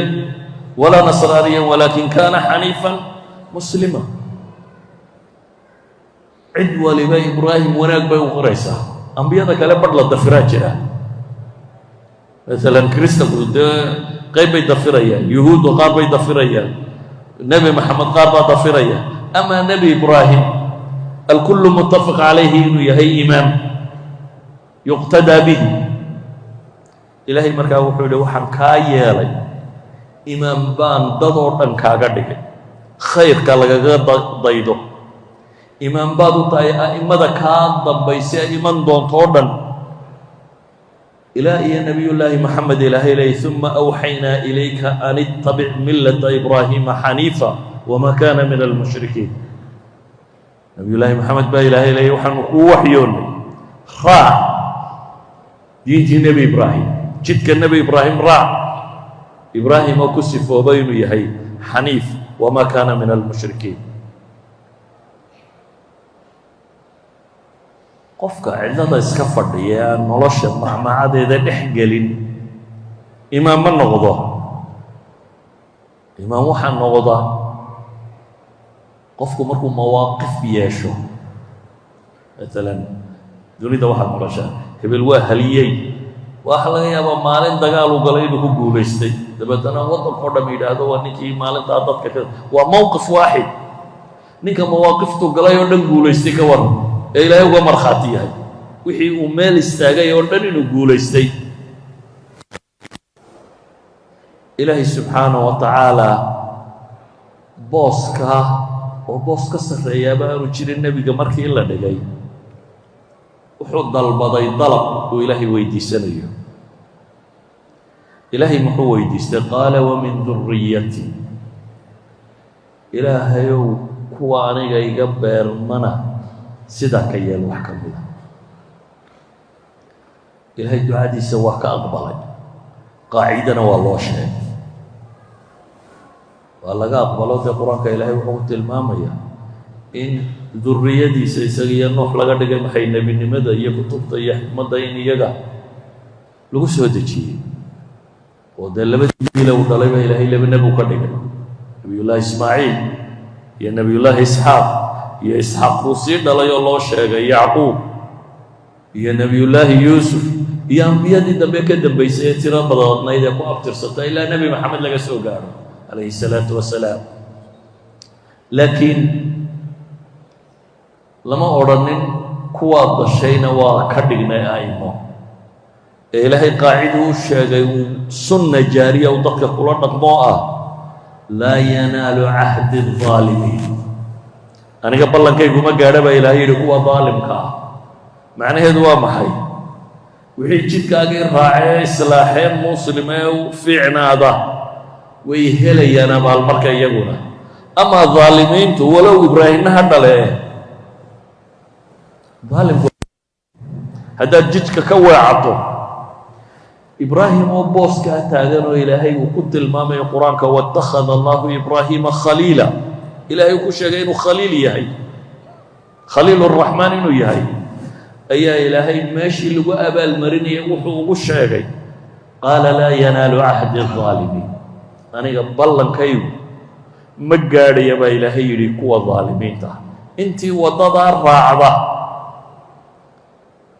ولا نصرانيا ولكن كان حنيفا مسلما. Cid waliba Ibraahim wanaag bay u qoraysaa. Ambiyada kale badh la dafiraa jira, masalan Kristanku dee qayb bay dafirayaan, Yuhuuddu qaar bay dafirayaan, Nebi Maxamed qaar baa dafiraya. Amaa Nebi Ibraahim الكل متفق عليه inuu yahay imaam يقتدى به. Ilaahay markaa wuxuu yihi: waxaan kaa yeelay imaam baan dadoo dhan kaaga dhigay, khayrka lagaga daydo imaam baad u tahay, a'immada kaa dambaysa iman doonto o dhan ilaa iyo Nebiyullaahi Moxamed. Ilaahay leeyay: ثم أوحينا إليك أن اتبع ملة إبراهيم حنيفا وما كان من المشركين. Nabiyullaahi Moxamed baa Ilaahay leeyay: waxaanu kuu waxyoonnay, raac diintii Nebi Ibraahim, jidka Nebi Ibraahim raac. Ibraahim oo ku sifoobay inuu yahay xaniif, وما كان من المشركين. Qofka cidlada iska fadhiya aan nolosha macmacadeeda dhex gelin imaam ma noqdo. Imaam waxaa noqda qofku markuu mawaaqif yeesho. Maalan dunida waxaad maqashaa hebel waa haliyey. Waxaa laga yaabaa maalin dagaal uu galay inuu ku guulaystay, dabeetana waddanka o dham yidhaahdo waa ninkii maalintaa dadka ka. Waa mowqif waaxid. Ninka mawaaqiftuu galay oo dhan guulaystay, ka waran ee Ilaahay uga markhaati yahay wixii uu meel istaagay oo dhan inuu guulaystay? Ilaahay subxaana wa tacaala booskaa oo boos ka sarreeyaaba aanu jirin nebiga markii la dhigay, wuxuu dalbaday dalab uu Ilaahay weydiisanayo. Ilaahay muxuu weydiistay? Qaala: "Wamin duriyati." Ilaahayow, kuwa aniga iga beermana sidaa ka yeel. Wax ka mida Ilaahay ducadiisa waa ka aqbalay, qaacidana waa loo sheegay, waa laga aqbalo. Dee Qur-aanka Ilaahay wuxuu ku tilmaamayaa in duriyadiisa isaga iyo Nuux laga dhigay maxay? Nebinimada iyo kutubta iyo xikmadda in iyaga lagu soo dejiyey, oo dee labadii wiila uu dhalay baa Ilaahay laba nebi u ka dhigay, Nebiyullaahi Ismaaciil iyo Nebiyullaahi Isxaaq. Iyo Isxaaq kuu sii dhalay oo loo sheegay Yacquub iyo Nebiyullaahi Yuusuf iyo ambiyadii dambe ka dambaysay ee tiro badadnayd ee ku abtirsata ilaa Nebi Maxamed laga soo gaadho, calayhi salaatu wasalaam. Laakiin lama odrhanin kuwaad dhashayna waa ka dhignay a'imo. Ee Ilaahay qaaciduu u sheegay, uu sunna jaariya u dadka kula dhaqmoo ah: "Laa yanaalu cahdi الظaalimiin." Aniga ballankaygu ma gaadha, baa Ilaahay yidhi, kuwa daalimka ah. Macnaheedu waa maxay? Wixii jidkaagii raacee, islaaxee, muslim ee u fiicnaada way helayaan abaalmarka iyaguna. Amaa daalimiintu, walow Ibraahimna ha dhale, daalimku haddaad jidka ka weecato. Ibraahim oo booskaa taagan oo Ilaahay uu ku tilmaamayo Qur-aanka "Watakhada Allahu Ibraahiima khaliila", Ilaahay uu ku sheegay inuu khaliil yahay, Khaliil Raxmaan inuu yahay, ayaa Ilaahay meeshii lagu abaalmarinayay wuxuu ugu sheegay: "Qaala laa yanaalu cahdi الظaalimiin." Aniga ballankaygu ma gaadhaya, baa Ilaahay yidhi, kuwa daalimiinta ah. Intii waddadaa raacda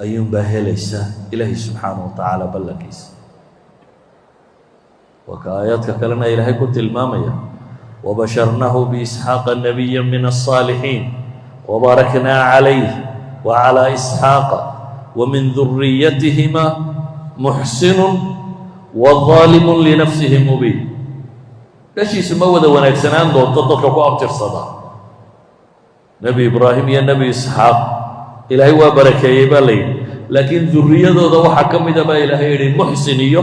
ayuunbaa helaysa Ilaahay subxaanaه wa tacaala ballankiisa. Waa ka aayaadka kalena Ilaahay ku tilmaamaya: "Wabasharnaahu biisxaaqa nabiya min الصaalixiin wbaaraknaa calayh wcalى isxaaqa wmin duriyatihima muxsinu waظaalimu linafsihi mubiin." Dhashiisu ma wada wanaagsanaan doonto dadka ku abtirsada Nebi Ibraahim iyo Nebi Isxaaq. Ilaahay waa barakeeyey, baa la yidhi, laakiin duriyadooda waxaa ka mida, baa Ilaahay yidhi, muxsin iyo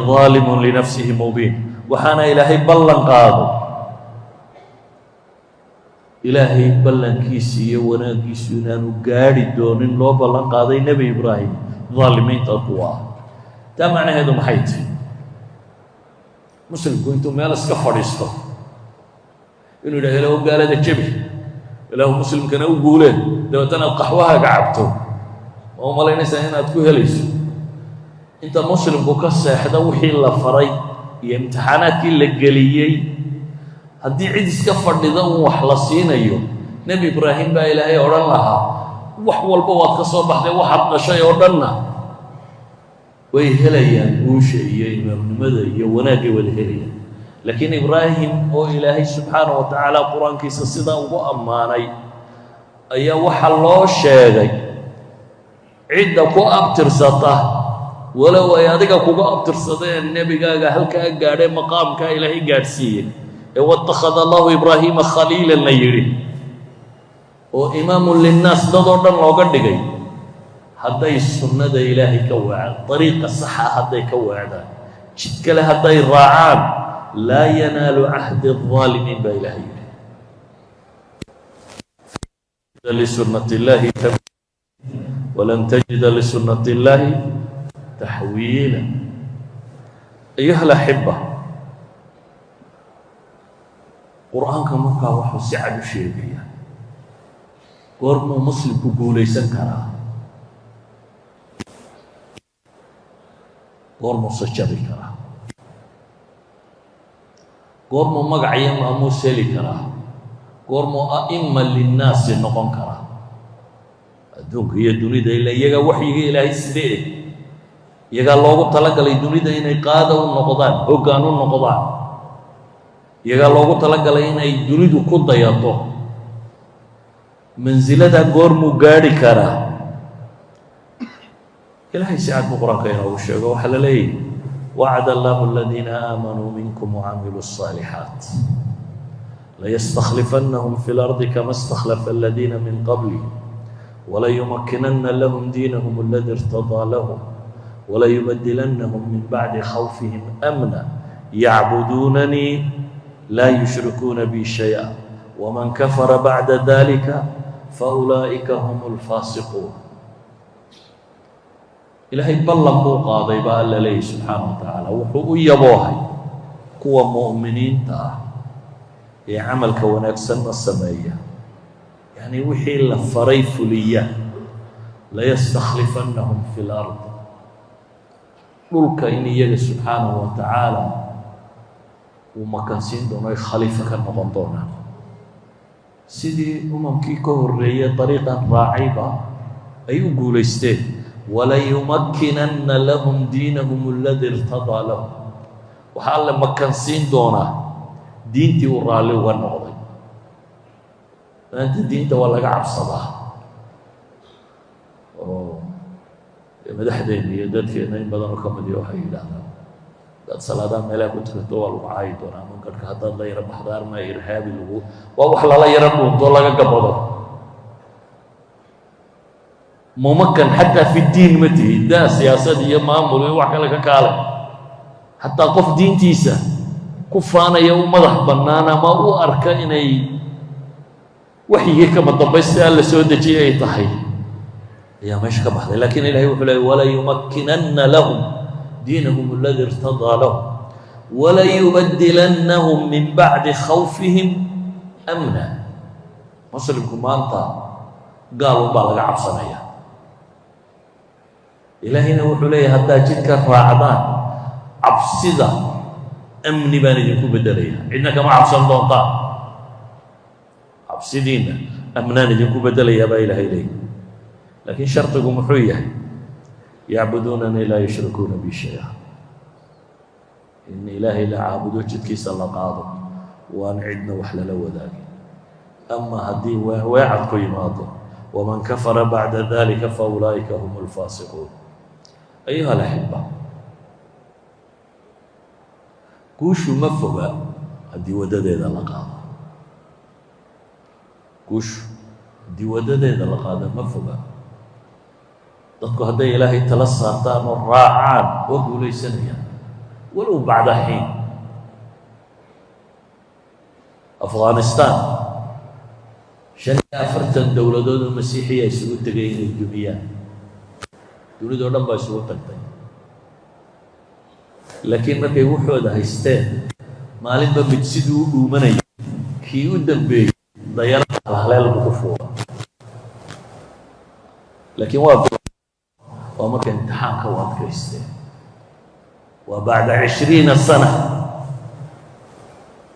daalimun linafsihi mubiin. Waxaana Ilaahay ballan qaado, Ilaahay ballankiisa iyo wanaaggiisu inaanu gaadhi doonin loo ballan qaaday Nebi Ibraahim daalimiinta kuwa ah. Taa macnaheedu maxay tihi? Muslimku intuu meel iska fadhiisto inuu yidhaha "Ilaahu gaalada jebi, Ilaahu muslimkana u guuleen", dabeetana aad qaxwahaaga cabto, ma u malaynaysaa inaad ku helayso? Inta muslimku ka seexda wixii la faray iyo imtixaanaadkii la geliyey, haddii cid iska fadhida un wax la siinayo, Nebi Ibraahim baa Ilaahay odhan lahaa: "Wax walba waad ka soo baxday, waxaad dhashay oo dhanna way helayaan guusha iyo imaamnimada iyo wanaaggay wada helayaan." Laakiin Ibraahim oo Ilaahay subxaana wa tacaala Qur-aankiisa sidaa ugu ammaanay ayaa waxaa loo sheegay cidda ku abtirsata, walow ay adiga kuga abtirsadeen nebigaaga halkaa gaadhay, maqaamkaa Ilaahay gaadhsiiyey ee "Watakhada Allahu Ibraahiima khaliilan" la yidhi, oo imaamun linnaas dad oo dhan looga dhigay, hadday sunnada Ilaahay ka weecaan, dariiqa saxa hadday ka weecdaan, jid kale hadday raacaan, "Laa yanaalu cahdi الظaalimiin", baa Ilaahay yidhi. Lisunati اllahi walan tajida lisunati اllahi taxwiila. Ayuha alaxiba, Qur-aanka markaa wuxuu si cad u sheegayaa goormuu muslimku guulaysan karaa, goormuuse jabi karaa, goormuu magac iyo maamuus heli karaa, goormuu a'ima linnaasi noqon karaa adduunka iyo dunida, ila iyaga waxyiga Ilaahay sidee. Iyagaa loogu talagalay dunida inay qaada u noqdaan, hoggaan u noqdaan. Iyagaa loogu talagalay inay dunidu ku dayato. Mansiladaa goormuu gaadhi karaa? Ilaahay si cad buu Qur-aanka inoogu sheego. Waxaa la leeyahy: "Wacd Allahu aladiina aamanuu minkum wacamiluu الصaalixaat layastakhlifannahum fi اlardi kama istakhlafa aladiina min qablihim walayumakkinanna lahum diinahum aladi irtadaa lahum walayubadilanahum min bacdi khawfihim amna yacbuduunanii laa yushrikuuna bi shayئa wman kafara bacda dalika faulaa'ika hum اlfaasiquun." Ilaahay ballan buu qaaday, baa Alla leeyahy subxaana wa tacaala. Wuxuu u yaboohay kuwa mu'miniinta ah ee camalka wanaagsanna sameeya, yacni wixii la faray fuliya: layastakhlifannahum fi lard, dhulka in iyaga subxaanahu wa tacaala uu makansiin doono, ay khaliifo ka noqon doonaan, sidii umamkii ka horreeyey dariiqan raacayba ay u guulaysteen. Walayumakkinanna lahum diinahum aladi irtadaa lahum, waxaa Alle makansiin doonaa diintii uu raalli uga noqday. Maanta diinta waa laga cabsadaa, oo madaxdeenna iyo dadkeenna in badanoo ka mid iyo waxay yidhaahdaan: haddaad salaadaha meelaha ku tukato, waa lagu caayi doonaa, ama garhka haddaad la yaro baxdo, arma irhaabi lagu waa wax lala yaro dhuunto, laga gabado. Mumakan xataa fi diin ma tihi, daa siyaasad iyo maamul iyo wax kale ka kaale. Xataa qof diintiisa ku faanaya, u madax bannaan, ama u arka inay waxyigii kama dambaysta Alla soo dejiyay ay tahay, ayaa meesha ka baxday. Lakin Ilahay wuxuu leey: walayumakkinanna lahum diinahum aladi irtadaa lahum walayubadilannahum min bacdi khawfihim amna. Muslimku maanta gaal unbaa laga cabsanaya. Ilaahayna wuxuu leeyahy: haddaad jidka raacdaan, cabsida amni baan idinku beddelaya, cidna kama cabsan doontaan, cabsidiinna amnaan idinku beddelayaa, baa Ilaahay leeyay. Laakiin shardigu muxuu yahay? Yacbuduunanii laa yushrikuuna bi shay-a, in Ilaahay la caabudo, jidkiisa la qaado, waan cidna wax lala wadaagin. Ama haddii weecad ku yimaado, waman kafara bacda dalika faulaa'ika hum اlfaasiquun. Ayuha alaxiba, guushu ma foga haddii waddadeeda la qaado. Guushu haddii waddadeeda la qaado ma foga. Dadku hadday Ilaahay tala saartaan oo raacaan, waa guulaysanayaan, walow bacda xiin. Afghanistan 45 dowladood oo Masiixiya isugu tegay inay dumiyaan. Dunidao dhan baa isugu tagtay, laakiin markay wuxooda haysteen, maalinba mid siduu u dhuumanayay, kii u dambeeyey dayarada halhaleel buu ku fuula. Laakiin waa markay imtixaanka u adkaysteen, waa bacda 20 sana,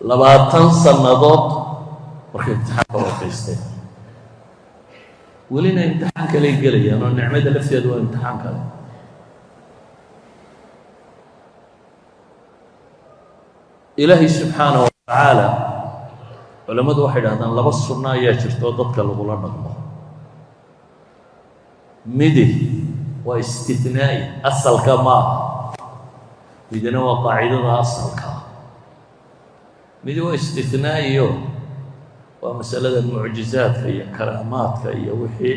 20 sannadood markay imtixaanka u adkaysteen. Welina imtixaan kaley gelayaan, oo nicmada lafteedu waa imtixaan kale. Ilaahay subxaanaه wa tacaala, culammadu waxay dhahdaan laba sunno ayaa jirta oo dadka lagula dhaqmo. Midi waa istithnaa'i, asalka maaha. Midina waa qaacidada asalka. Midi waa istithnaa'iyo, waa masalada mucjizaadka iyo karaamaadka iyo wixii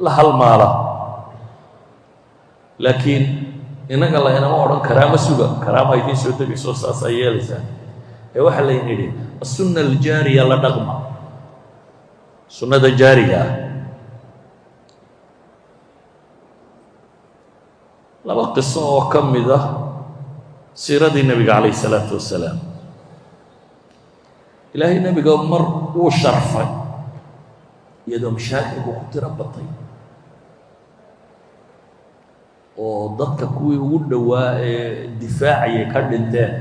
la halmaala. Laakiin innaga la inama odhan karaamo suga, karaama idiin soo degayso, saasaa yeelaysaa. Ee waxaa layn yidhi: aلsunna aljaariya la dhaqma, sunnada jaariga ah. Laba qiso oo ka mid ah siiradii nebiga calayh isalaatu wasalaam. Ilaahay nebiga mar wuu sharfay iyadoo mashaakilku ku tiro batay, oo dadka kuwii ugu dhowaa ee difaacayay ka dhinteen.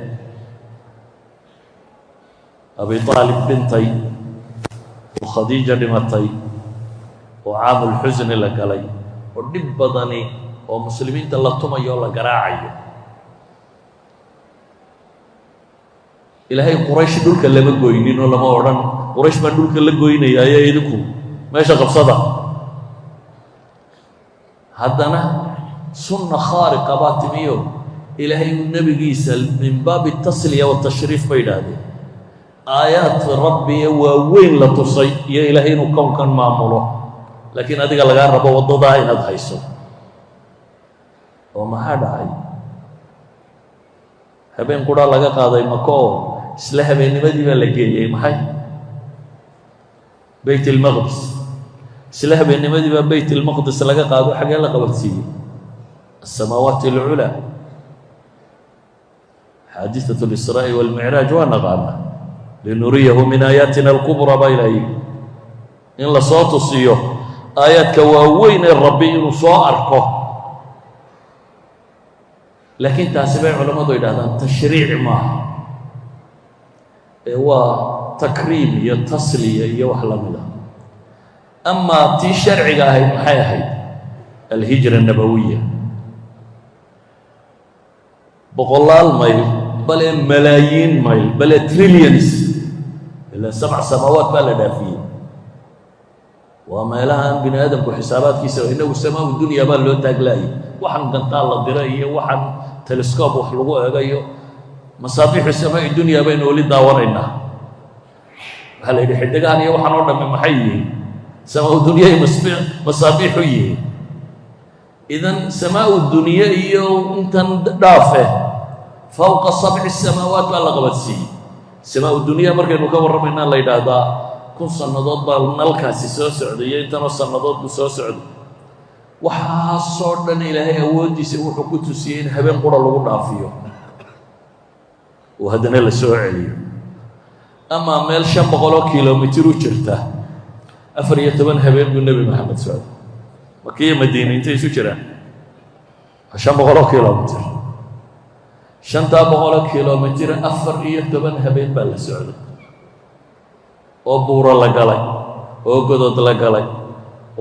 Abi Aalib dhintay, oo Khadiija dhimatay, oo caamulxusni la galay, oo dhib badani Oo Muslimiinta la tumayo oo la garaacayo. Ilaahay Quraysh dhulka lama goynin oo lama odhan "Quraysh baan dhulka la goynaya, ayaa idinku meesha qabsada." Haddana sunna khaariqa baa timiyo Ilaahay uu nebigiisa min baabi tasliya watashriif bay idhaahdeen, aayaad Rabbiye waaweyn la tusay iyo Ilaahay inuu kownkan maamulo, laakiin adiga lagaa rabo waddadaa inaad hayso. Oo maxaa dhacay? Habeen quraa laga qaaday Mako oo isla habeennimadii baa la geeyey maxay? Beyt ilmaqdis. Isla habeennimadii baa Beyt ilmaqdis laga qaado. Xagee la qabadsiiyey? Asamaawaat alculaa. Xaadiثaة اlisraaءi wاlmicraaj waa naqaana. "Linuriyahu min aayaatina alkubraa" baa Ilaah yidhi, in lasoo tusiyo aayaadka waaweyn ee Rabbi inuu soo arko. Laakiin taasi bay culammadu yidhahdaan tashriic maaha ee waa takriim iyo tasliya iyo wax la mid a. Amaa tii sharciga ahayd maxay ahayd? Alhijra الnabawiya, boqolaal mayl, bale malaayiin mayl, bale trillions, ilaa sabc samaawaat baa la dhaafiyey. Waa meelahaan bini aadamku xisaabaadkiisa. Inagu samaa dunya baa loo taaglaayay, waxaan gantaal la dira iyo waxaan telescope wax lagu eegayo. Masaabiixu samaai dunya baynu weli daawanaynaa. Waxaa la yidhi xidigahan iyo waxaan oo dhamme maxay yihiin? Samaa dunyay masaabiixu yihiin. Idan samaa dunye iyo intan dhaafe, fowqa sabci samaawaat baa la qabadsiiyey. Samaa dunya markaynu ka warramaynaa la yidhaahdaa 1000 sannadood baa nalkaasi soo socday iyo intanoo sannadood buu soo socday. Waxaasoo dhan Ilaahay awooddiisa wuxuu ku tusiyey in habeen qura lagu dhaafiyo oo haddana la soo celiyo. Amaa meel 500 kilomitir u jirta, 14 habeen buu Nebi Maxamed socday. Makiya Madiine intay isu jiraan? 500 kilomitir. 500 kilomitir 14 habeen baa la socday, oo buuro la galay, oo godod la galay,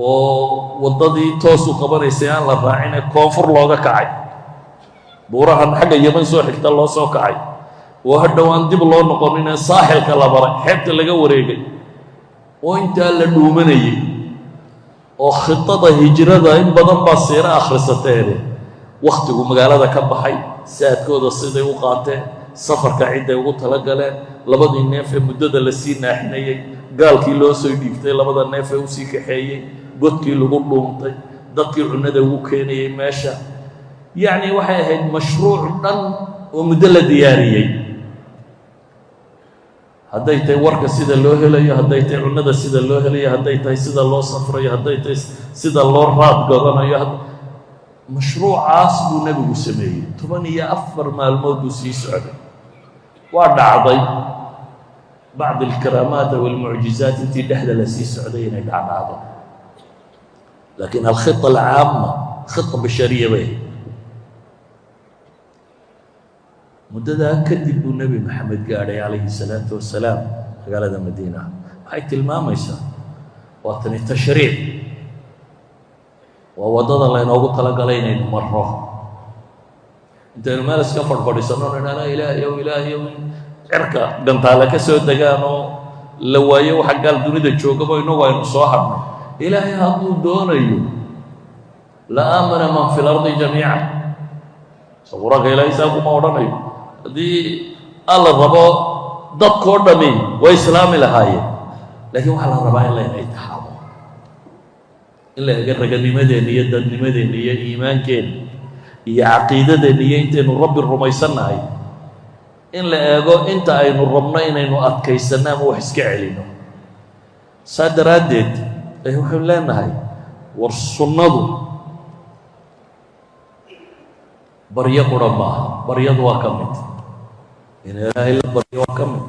oo waddadii toosu qabanaysay aan la raacine koonfur looga kacay, buurahan xagga Yeman soo xigta loo soo kacay, oo hadhow aan dib loo noqonine saaxilka la baray, xeebta laga wareegay, oo intaa la dhuumanayay, oo khidada hijrada in badan baa siiro akhrisateene, wakhtigu magaalada ka baxay, saadkooda siday u qaateen, safarka cidday ugu talagaleen, labadii neef ee muddada lasii naaxinayey, gaalkii loo soo dhiibtay labada neef ee usii kaxeeyey, godkii lagu dhuuntay, dadkii cunnada ugu keenayey meesha. Yacni waxay ahayd mashruuc dhan oo muddo la diyaariyey, hadday tahay warka sida loo helayo, hadday tahay cunnada sida loo helayo, hadday tahay sida loo safrayo, hadday tahay sida loo raad godanayo. Mashruucaas buu Nebigu sameeyey. 14 maalmood buu sii socday. Waa dhacday bacd alkaraamaat aw almucjizaat intii dhexda la sii socday inay dhacdhacdo, laakiin alkhita alcaama khita bashariya bay ahayd. Muddadaa kadib buu Nebi Maxamed gaadhay calayhi salaatu wasalaam magaalada Madiina. Waxay tilmaamaysaa waa tani tashriic, waa waddada laynoogu talagalay inaynu marro. Intaynu meel iska fadhfadhisanno nidhahna "Ilaahayow, Ilaahayow," in cirka gantaale ka soo degaan oo la waayo waxa gaal dunida joogaba, inagu aynu soo hadhno. Ilaahay hadduu doonayo "la aamana man fi lardi jamiica". So Qur-aanka Ilaahay saa kuma odhanayo? Haddii Alla rabo, dadkoo dhami way islaami lahaayeen. Laakiin waxaa la rabaa in layna itixaamo, in la ega raganimadeenna iyo dadnimadeenna iyo iimaankeenna iyo caqiidadeenna iyo intaynu Rabbi rumaysannahay, in la eego inta aynu rabno inaynu adkaysanno ama wax iska celinno. Saa daraaddeed ay waxaynu leenahay, war sunnadu baryo qura maaha. Baryadu waa ka mid, in Ilaahay la baryo waa ka mid,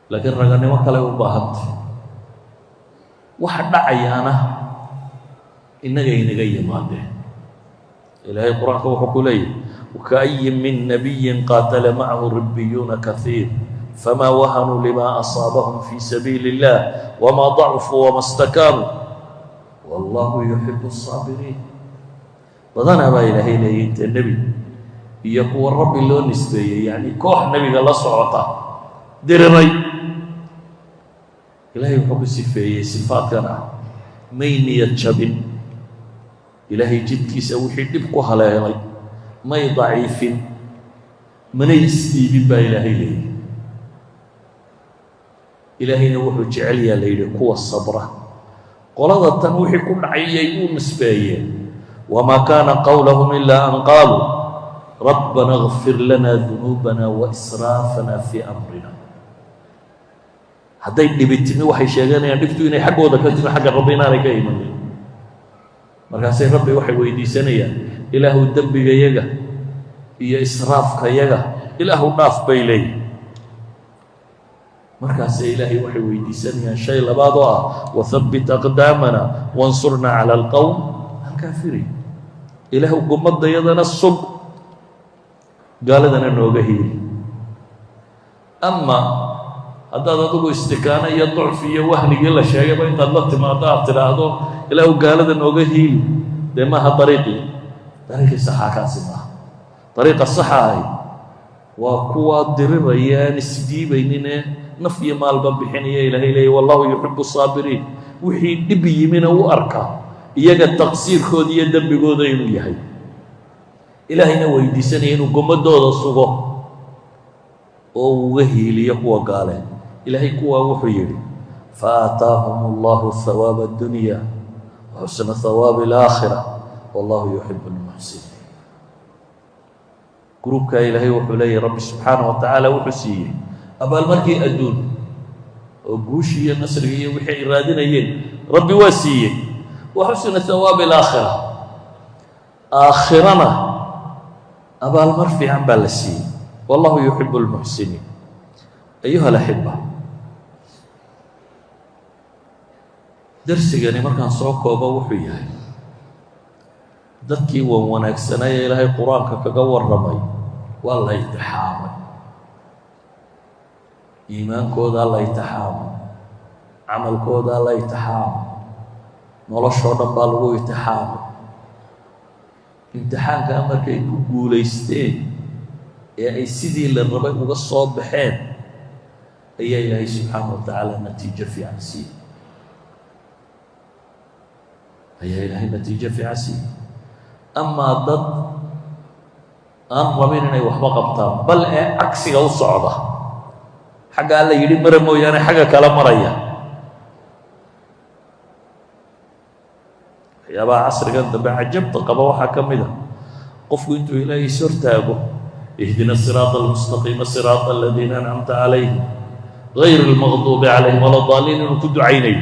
laakiin raganimo kale u baahantay. Waxa dhacayaana innaga inaga yimaadeen. Ilaahay Qur-aanka wuxuu ku leeyahy: "وكأي من نبي قاتل معه ربيون كثير فما وهنوا لما أصابهم في سبيل الله وما ضعفوا وما استكانوا والله يحب الصابرين." Badanaa baa Ilaahay leeyay inta nebi iyo kuwa Rabbi loo nisbeeyey, yacni koox nebiga la socota diriray, Ilaahay wuxuu ku sifeeyey sifaadkan ah: may niyad jabin Ilaahay jidkiisa wixii dhib ku haleelay, may daciifin, manay isdhiibin baa Ilaahay leeyay. Ilaahayna wuxuu jecel yaa la yidhi kuwa sabra. Qolada tan wixii ku dhacayay u nisbeeyeen: وما كان قولهم إلا أن قالوا ربنا اغفر لنا ذنوبنا وإسرافنا في أمرنا. Hadday dhibi timi, waxay sheeganayaan dhibtu inay xaggooda ka timi, xagga Rabbi inaanay ka imanin. Markaasay Rabbi waxay weydiisanayaan: "Ilaahu, dembigayaga iyo israafkayaga Ilaahu dhaaf," bay leeyihin. Markaasay Ilaahay waxay weydiisanayaan shay labaad oo ah: وثبت أقدامنا وانصرنا على القوم الكافرين. Ilaahu, gummadayadana sug, gaaladana nooga hiili. Ama haddaad adigu istikaano iyo ducfi iyo wahnigii la sheegayba intaad la timaado aad tidhaahdo: "Ilaahu, gaalada nooga hiili," dee maaha dariiqii. Dariiqii saxaa kaasi maaha. Dariiqa saxa ahi waa kuwaa diriraya, aan isdhiibaynine, naf iyo maalba bixinaya. Ilaahay leeya: والله يحب الصابرين. Wixii dhib yimina u arka iyaga taqsiirkooda iyo dembigooda inuu yahay, Ilaahayna weydiisanaya inuu gomadooda sugo oo uga hiiliyo kuwa gaale. Ilaahay kuwaa wuxuu yidhi: فآتاهم الله ثواب الدنيا وحسن ثواب الآخرة والله يحب المحسنين. Gruubkaa Ilaahay wuxuu leeyahy, Rabbi subxaanaه wa tacaala wuxuu siiyey abaalmarkii adduun oo guushii iyo nasrigii iyo wixii ay raadinayeen Rabbi waa siiyey, وحسن ثواب الآخرة, aakhirana abaalmar fiican baa la siiyey. والله يحب المحسنين. أيها الأحبة, darsigani markaan soo koobo wuxuu yahay: dadkii wan wanaagsanaaye Ilaahay Qur-aanka kaga warramay waa la imtixaamay, iimaankoodaa la imtixaamay, camalkoodaa la imtixaamay, noloshoo dhan baa lagu imtixaamay. Imtixaankaa markay ku guulaysteen ee ay sidii la rabay uga soo baxeen, ayaa Ilaahay subxaana wa tacaala natiijo fiican siiyey, ayaa Ilaahay natiijo fiican siiyey. Amaa dad aan rabin inay waxba qabtaan, bal ee cagsiga u socda, xagga Alla yidhi mara mooyaane xagga kala maraya, waxyaabaha casrigan dambe cajabta qaba waxaa ka mid a qofku intuu Ilaahay is hortaago: اهدنا الصراط المستقيم صراط الذين أنعمت عليهم غير المغضوب عليهم ولا الضالين, inuu ku ducaynayo.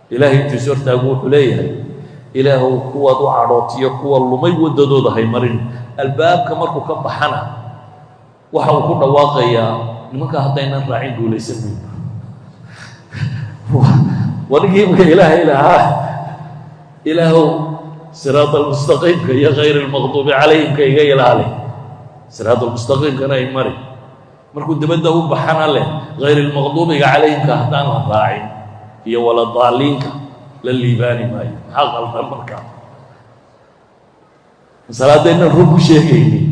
Ilaahay intuu is hortaago wuxuu leeyahay: "Ilaahow, kuwaad u cadhootiyo kuwa lumay waddadooda hay marin." Albaabka markuu ka baxana waxa uu ku dhawaaqayaa: "Nimankaa haddaynan raacin guulaysan mayno." Wanigii imika Ilaahay lahaa: "Ilaahow, siraat almustaqiimka iyo غير المغضوب عليهم ka iga ilaali, siraat almustaqiimkana ay mari," markuu dibadda u baxana leh: غayr almaqduubiga calayhimka haddaan la raacin iyo wala daaliinka la liibaani maayo. Maxaa qaldan markaa? Salaadaynan run ku sheegaynin,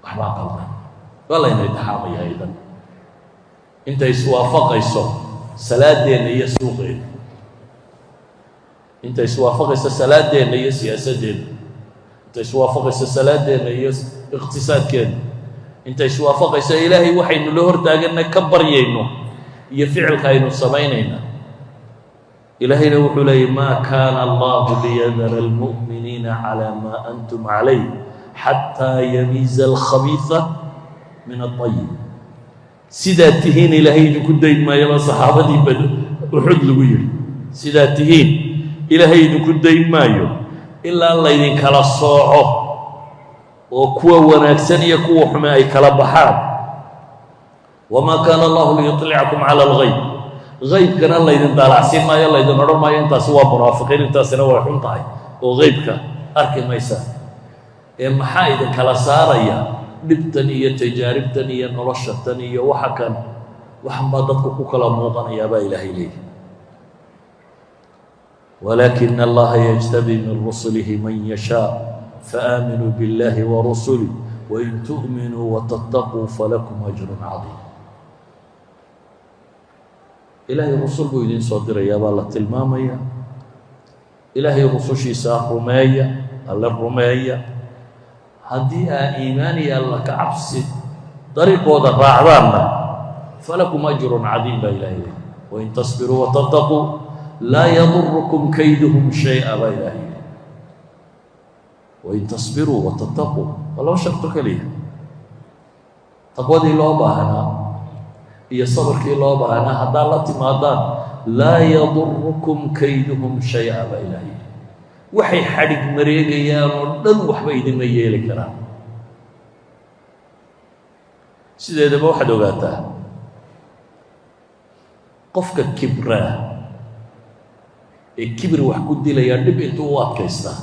waxbaa qaldan. Waa layna imtixaamaya idan intay iswaafaqayso salaadeenna iyo suuqeenna, intay iswaafaqayso salaadeenna iyo siyaasadeenna, intay iswaafaqayso salaadeenna iyo iqtisaadkeenna, intay iswaafaqayso Ilaahay waxaynu la hortaaganna ka baryayno iyo ficilka aynu samaynayna. Ilaahayna wuxuu leeyay: ما كان الله ليذر المؤمنين على ما أنتم عليه حتى يميز الخبيث من الطيب. Sidaad tihiin Ilaahay idinku dayn maayo baa saxaabadii bad Uxud lagu yidhi. Sidaad tihiin Ilaahay idinku dayn maayo ilaa laydinkala sooco oo kuwa wanaagsan iyo kuwa xume ay kala baxaan. وما كان الله ليطلعكم على الغيب. Haybkana laydin daalacsiin maayo, laydin odhan maayo intaasi waa munaafiqiin, intaasina way xun tahay, oo haybka arki maysaa. Ee maxaa idinkala saaraya? Dhibtan iyo tajaaribtan iyo noloshatan iyo waxa kan, waxan baa dadku ku kala muuqanayaa baa Ilaahay leeyahy. Walaakina Allaha yajtabii min rusulihi man yashaa, faaaminuu biاllahi warusulih, wain tu'minuu watattaquu falakum ajrun cadiim. Ilaahay rusul buu idiin soo dirayaa baa la tilmaamaya. Ilaahay rusushiisaa rumeeya, Alle rumeeya. Haddii aa iimaan iyo Alla ka cabsi dariiqooda raacdaanna, falakum ajrun cadiim baa Ilahay leey. Wain tasbiruu watattaquu laa yadurukum kayduhum shay'a baa Ilahay leey. Wain tasbiruu watattaquu waa laba sharto keliya: taqwadii loo baahnaa iyo sabarkii loo baahnaa haddaad la timaadaan, laa yadurukum kayduhum shay'a baa Ilahay. Waxay xadhig mareegayaan oo dhan waxba idinma yeeli karaan. Sideedaba waxaad ogaataa, qofka kibraa ee kibir wax ku dilayaa dhib intuu u adkaystaa,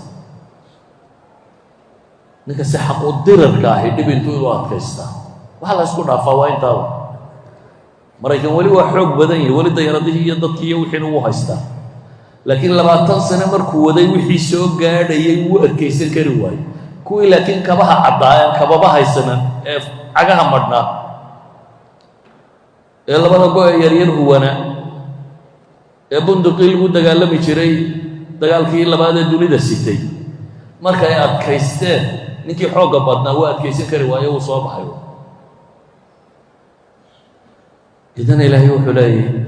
ninka si xaqu dirarka ahi dhib intuu u adkaystaa, waxa la isku dhaafaa waa intaaba. Maraykan weli waa xoog badan yahi, weli dayaaradihii iyo dadkii iyo wixiina wuu haystaa, laakiin 20 sano markuu waday, wixii soo gaadhayay wuu adkaysan kari waayo. Kuwii laakiin kabaha caddaa, kababa haysanan, ee cagaha madhnaa, ee labada go' ee yaryar huwana, ee bunduqii lagu dagaalami jiray dagaalkii labaad ee dunida sitay, markay adkaysteen, ninkii xoogga badnaa wuu adkaysan kari waayo, wuu soo baxay. Idan Ilaahay wuxuu leeyahy,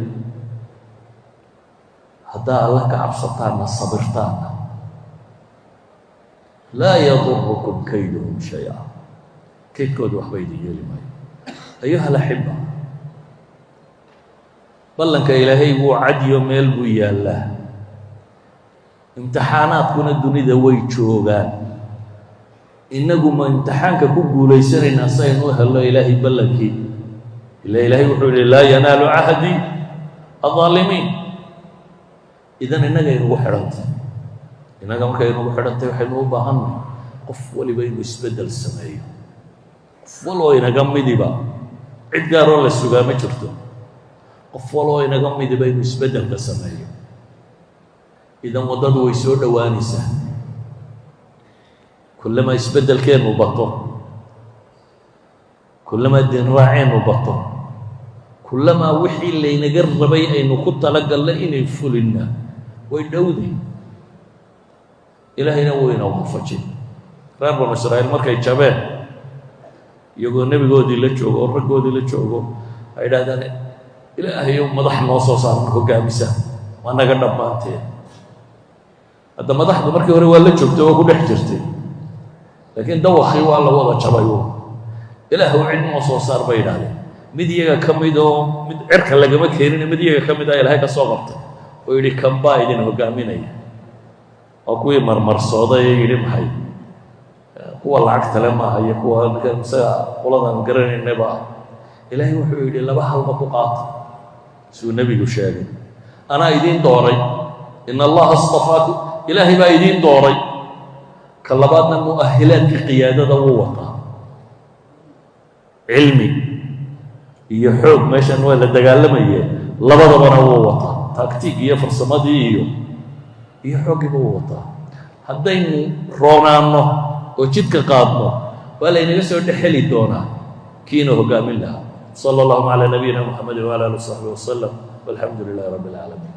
haddaa Alla ka cabsataanna, sabirtaanna, laa yadurukum kayduhum shay-a, kaydkooda waxba idin yeeli maayo. Ayuha alaxiba, ballanka Ilaahay wuu cadyo, meel buu yaallaa. Imtixaanaadkuna dunida way joogaan. Innagu ma imtixaanka ku guulaysanaynaa si aynu u helno Ilaahay ballankii? Ila Ilaahay wuxuu yihi: laa yanaalu cahdi aلظaalimiin. Idan innaga inugu xidhantay. Innaga markay inugu xidhantay, waxaynu u baahannahay qof waliba inuu isbeddel sameeyo, qof waloo inaga midiba. Cid gaaroo la sugaa ma jirto. Qof waloo inaga midiba inuu isbeddelka sameeyo. Idan waddadu way soo dhowaanaysaa. Kullamaa isbeddelkeennu bato, kullamaa diin raaceennu bato, kullamaa wixii laynaga rabay aynu ku talagalnay inay fulinna way dhowday. Ilaahayna wuu ina waafajin. Reer Banu Israa'iil markay jabeen, iyagoo nebigoodii la joogo oo raggoodii la joogo, ay idhahdaan: "Ilaahayow, madax noo soo saarna hoggaamisa, waa naga dhammaanteen." Hadda madaxdu markii hore waa la joogtay oo ku dhex jirtay, laakiin dawakii waa la wada jabay. "Ilaahow, cid noo soo saar," bay idhahdeen. Mid iyaga ka mid oo mid cirka lagama keenin, mid iyaga ka mid ah Ilaahay ka soo qabtay oo yidhi: "Kan baa idin hoggaaminaya." Waa kuwii marmarsooday ee yidhi: "Maxay kuwa lacagta le maaha iyo kuwa ninkan isaga qoladan garanaynaba?" Ilaahay wuxuu yidhi: "Laba halba ku qaata." Siduu nebigu sheegay, anaa idiin dooray, in Allaha istafaaku, Ilaahay baa idiin dooray. Ka labaadna, mu'ahilaadka qiyaadada wuu wataa, cilmi iyo xoog. Meeshan waa la dagaalamayee, labadabana wuu wataa, tactic iyo farsamadii iyo xooggiiba wuu wataa. Haddaynu roonaanno oo jidka qaadno, waa laynaga soo dhex heli doonaa kiina hoggaamin lahaa. Sala allahuma calaa nabiyina Muxamedi wala ali w saxbi wasalam, walxamdu lilahi rabbi اlcaalamiin.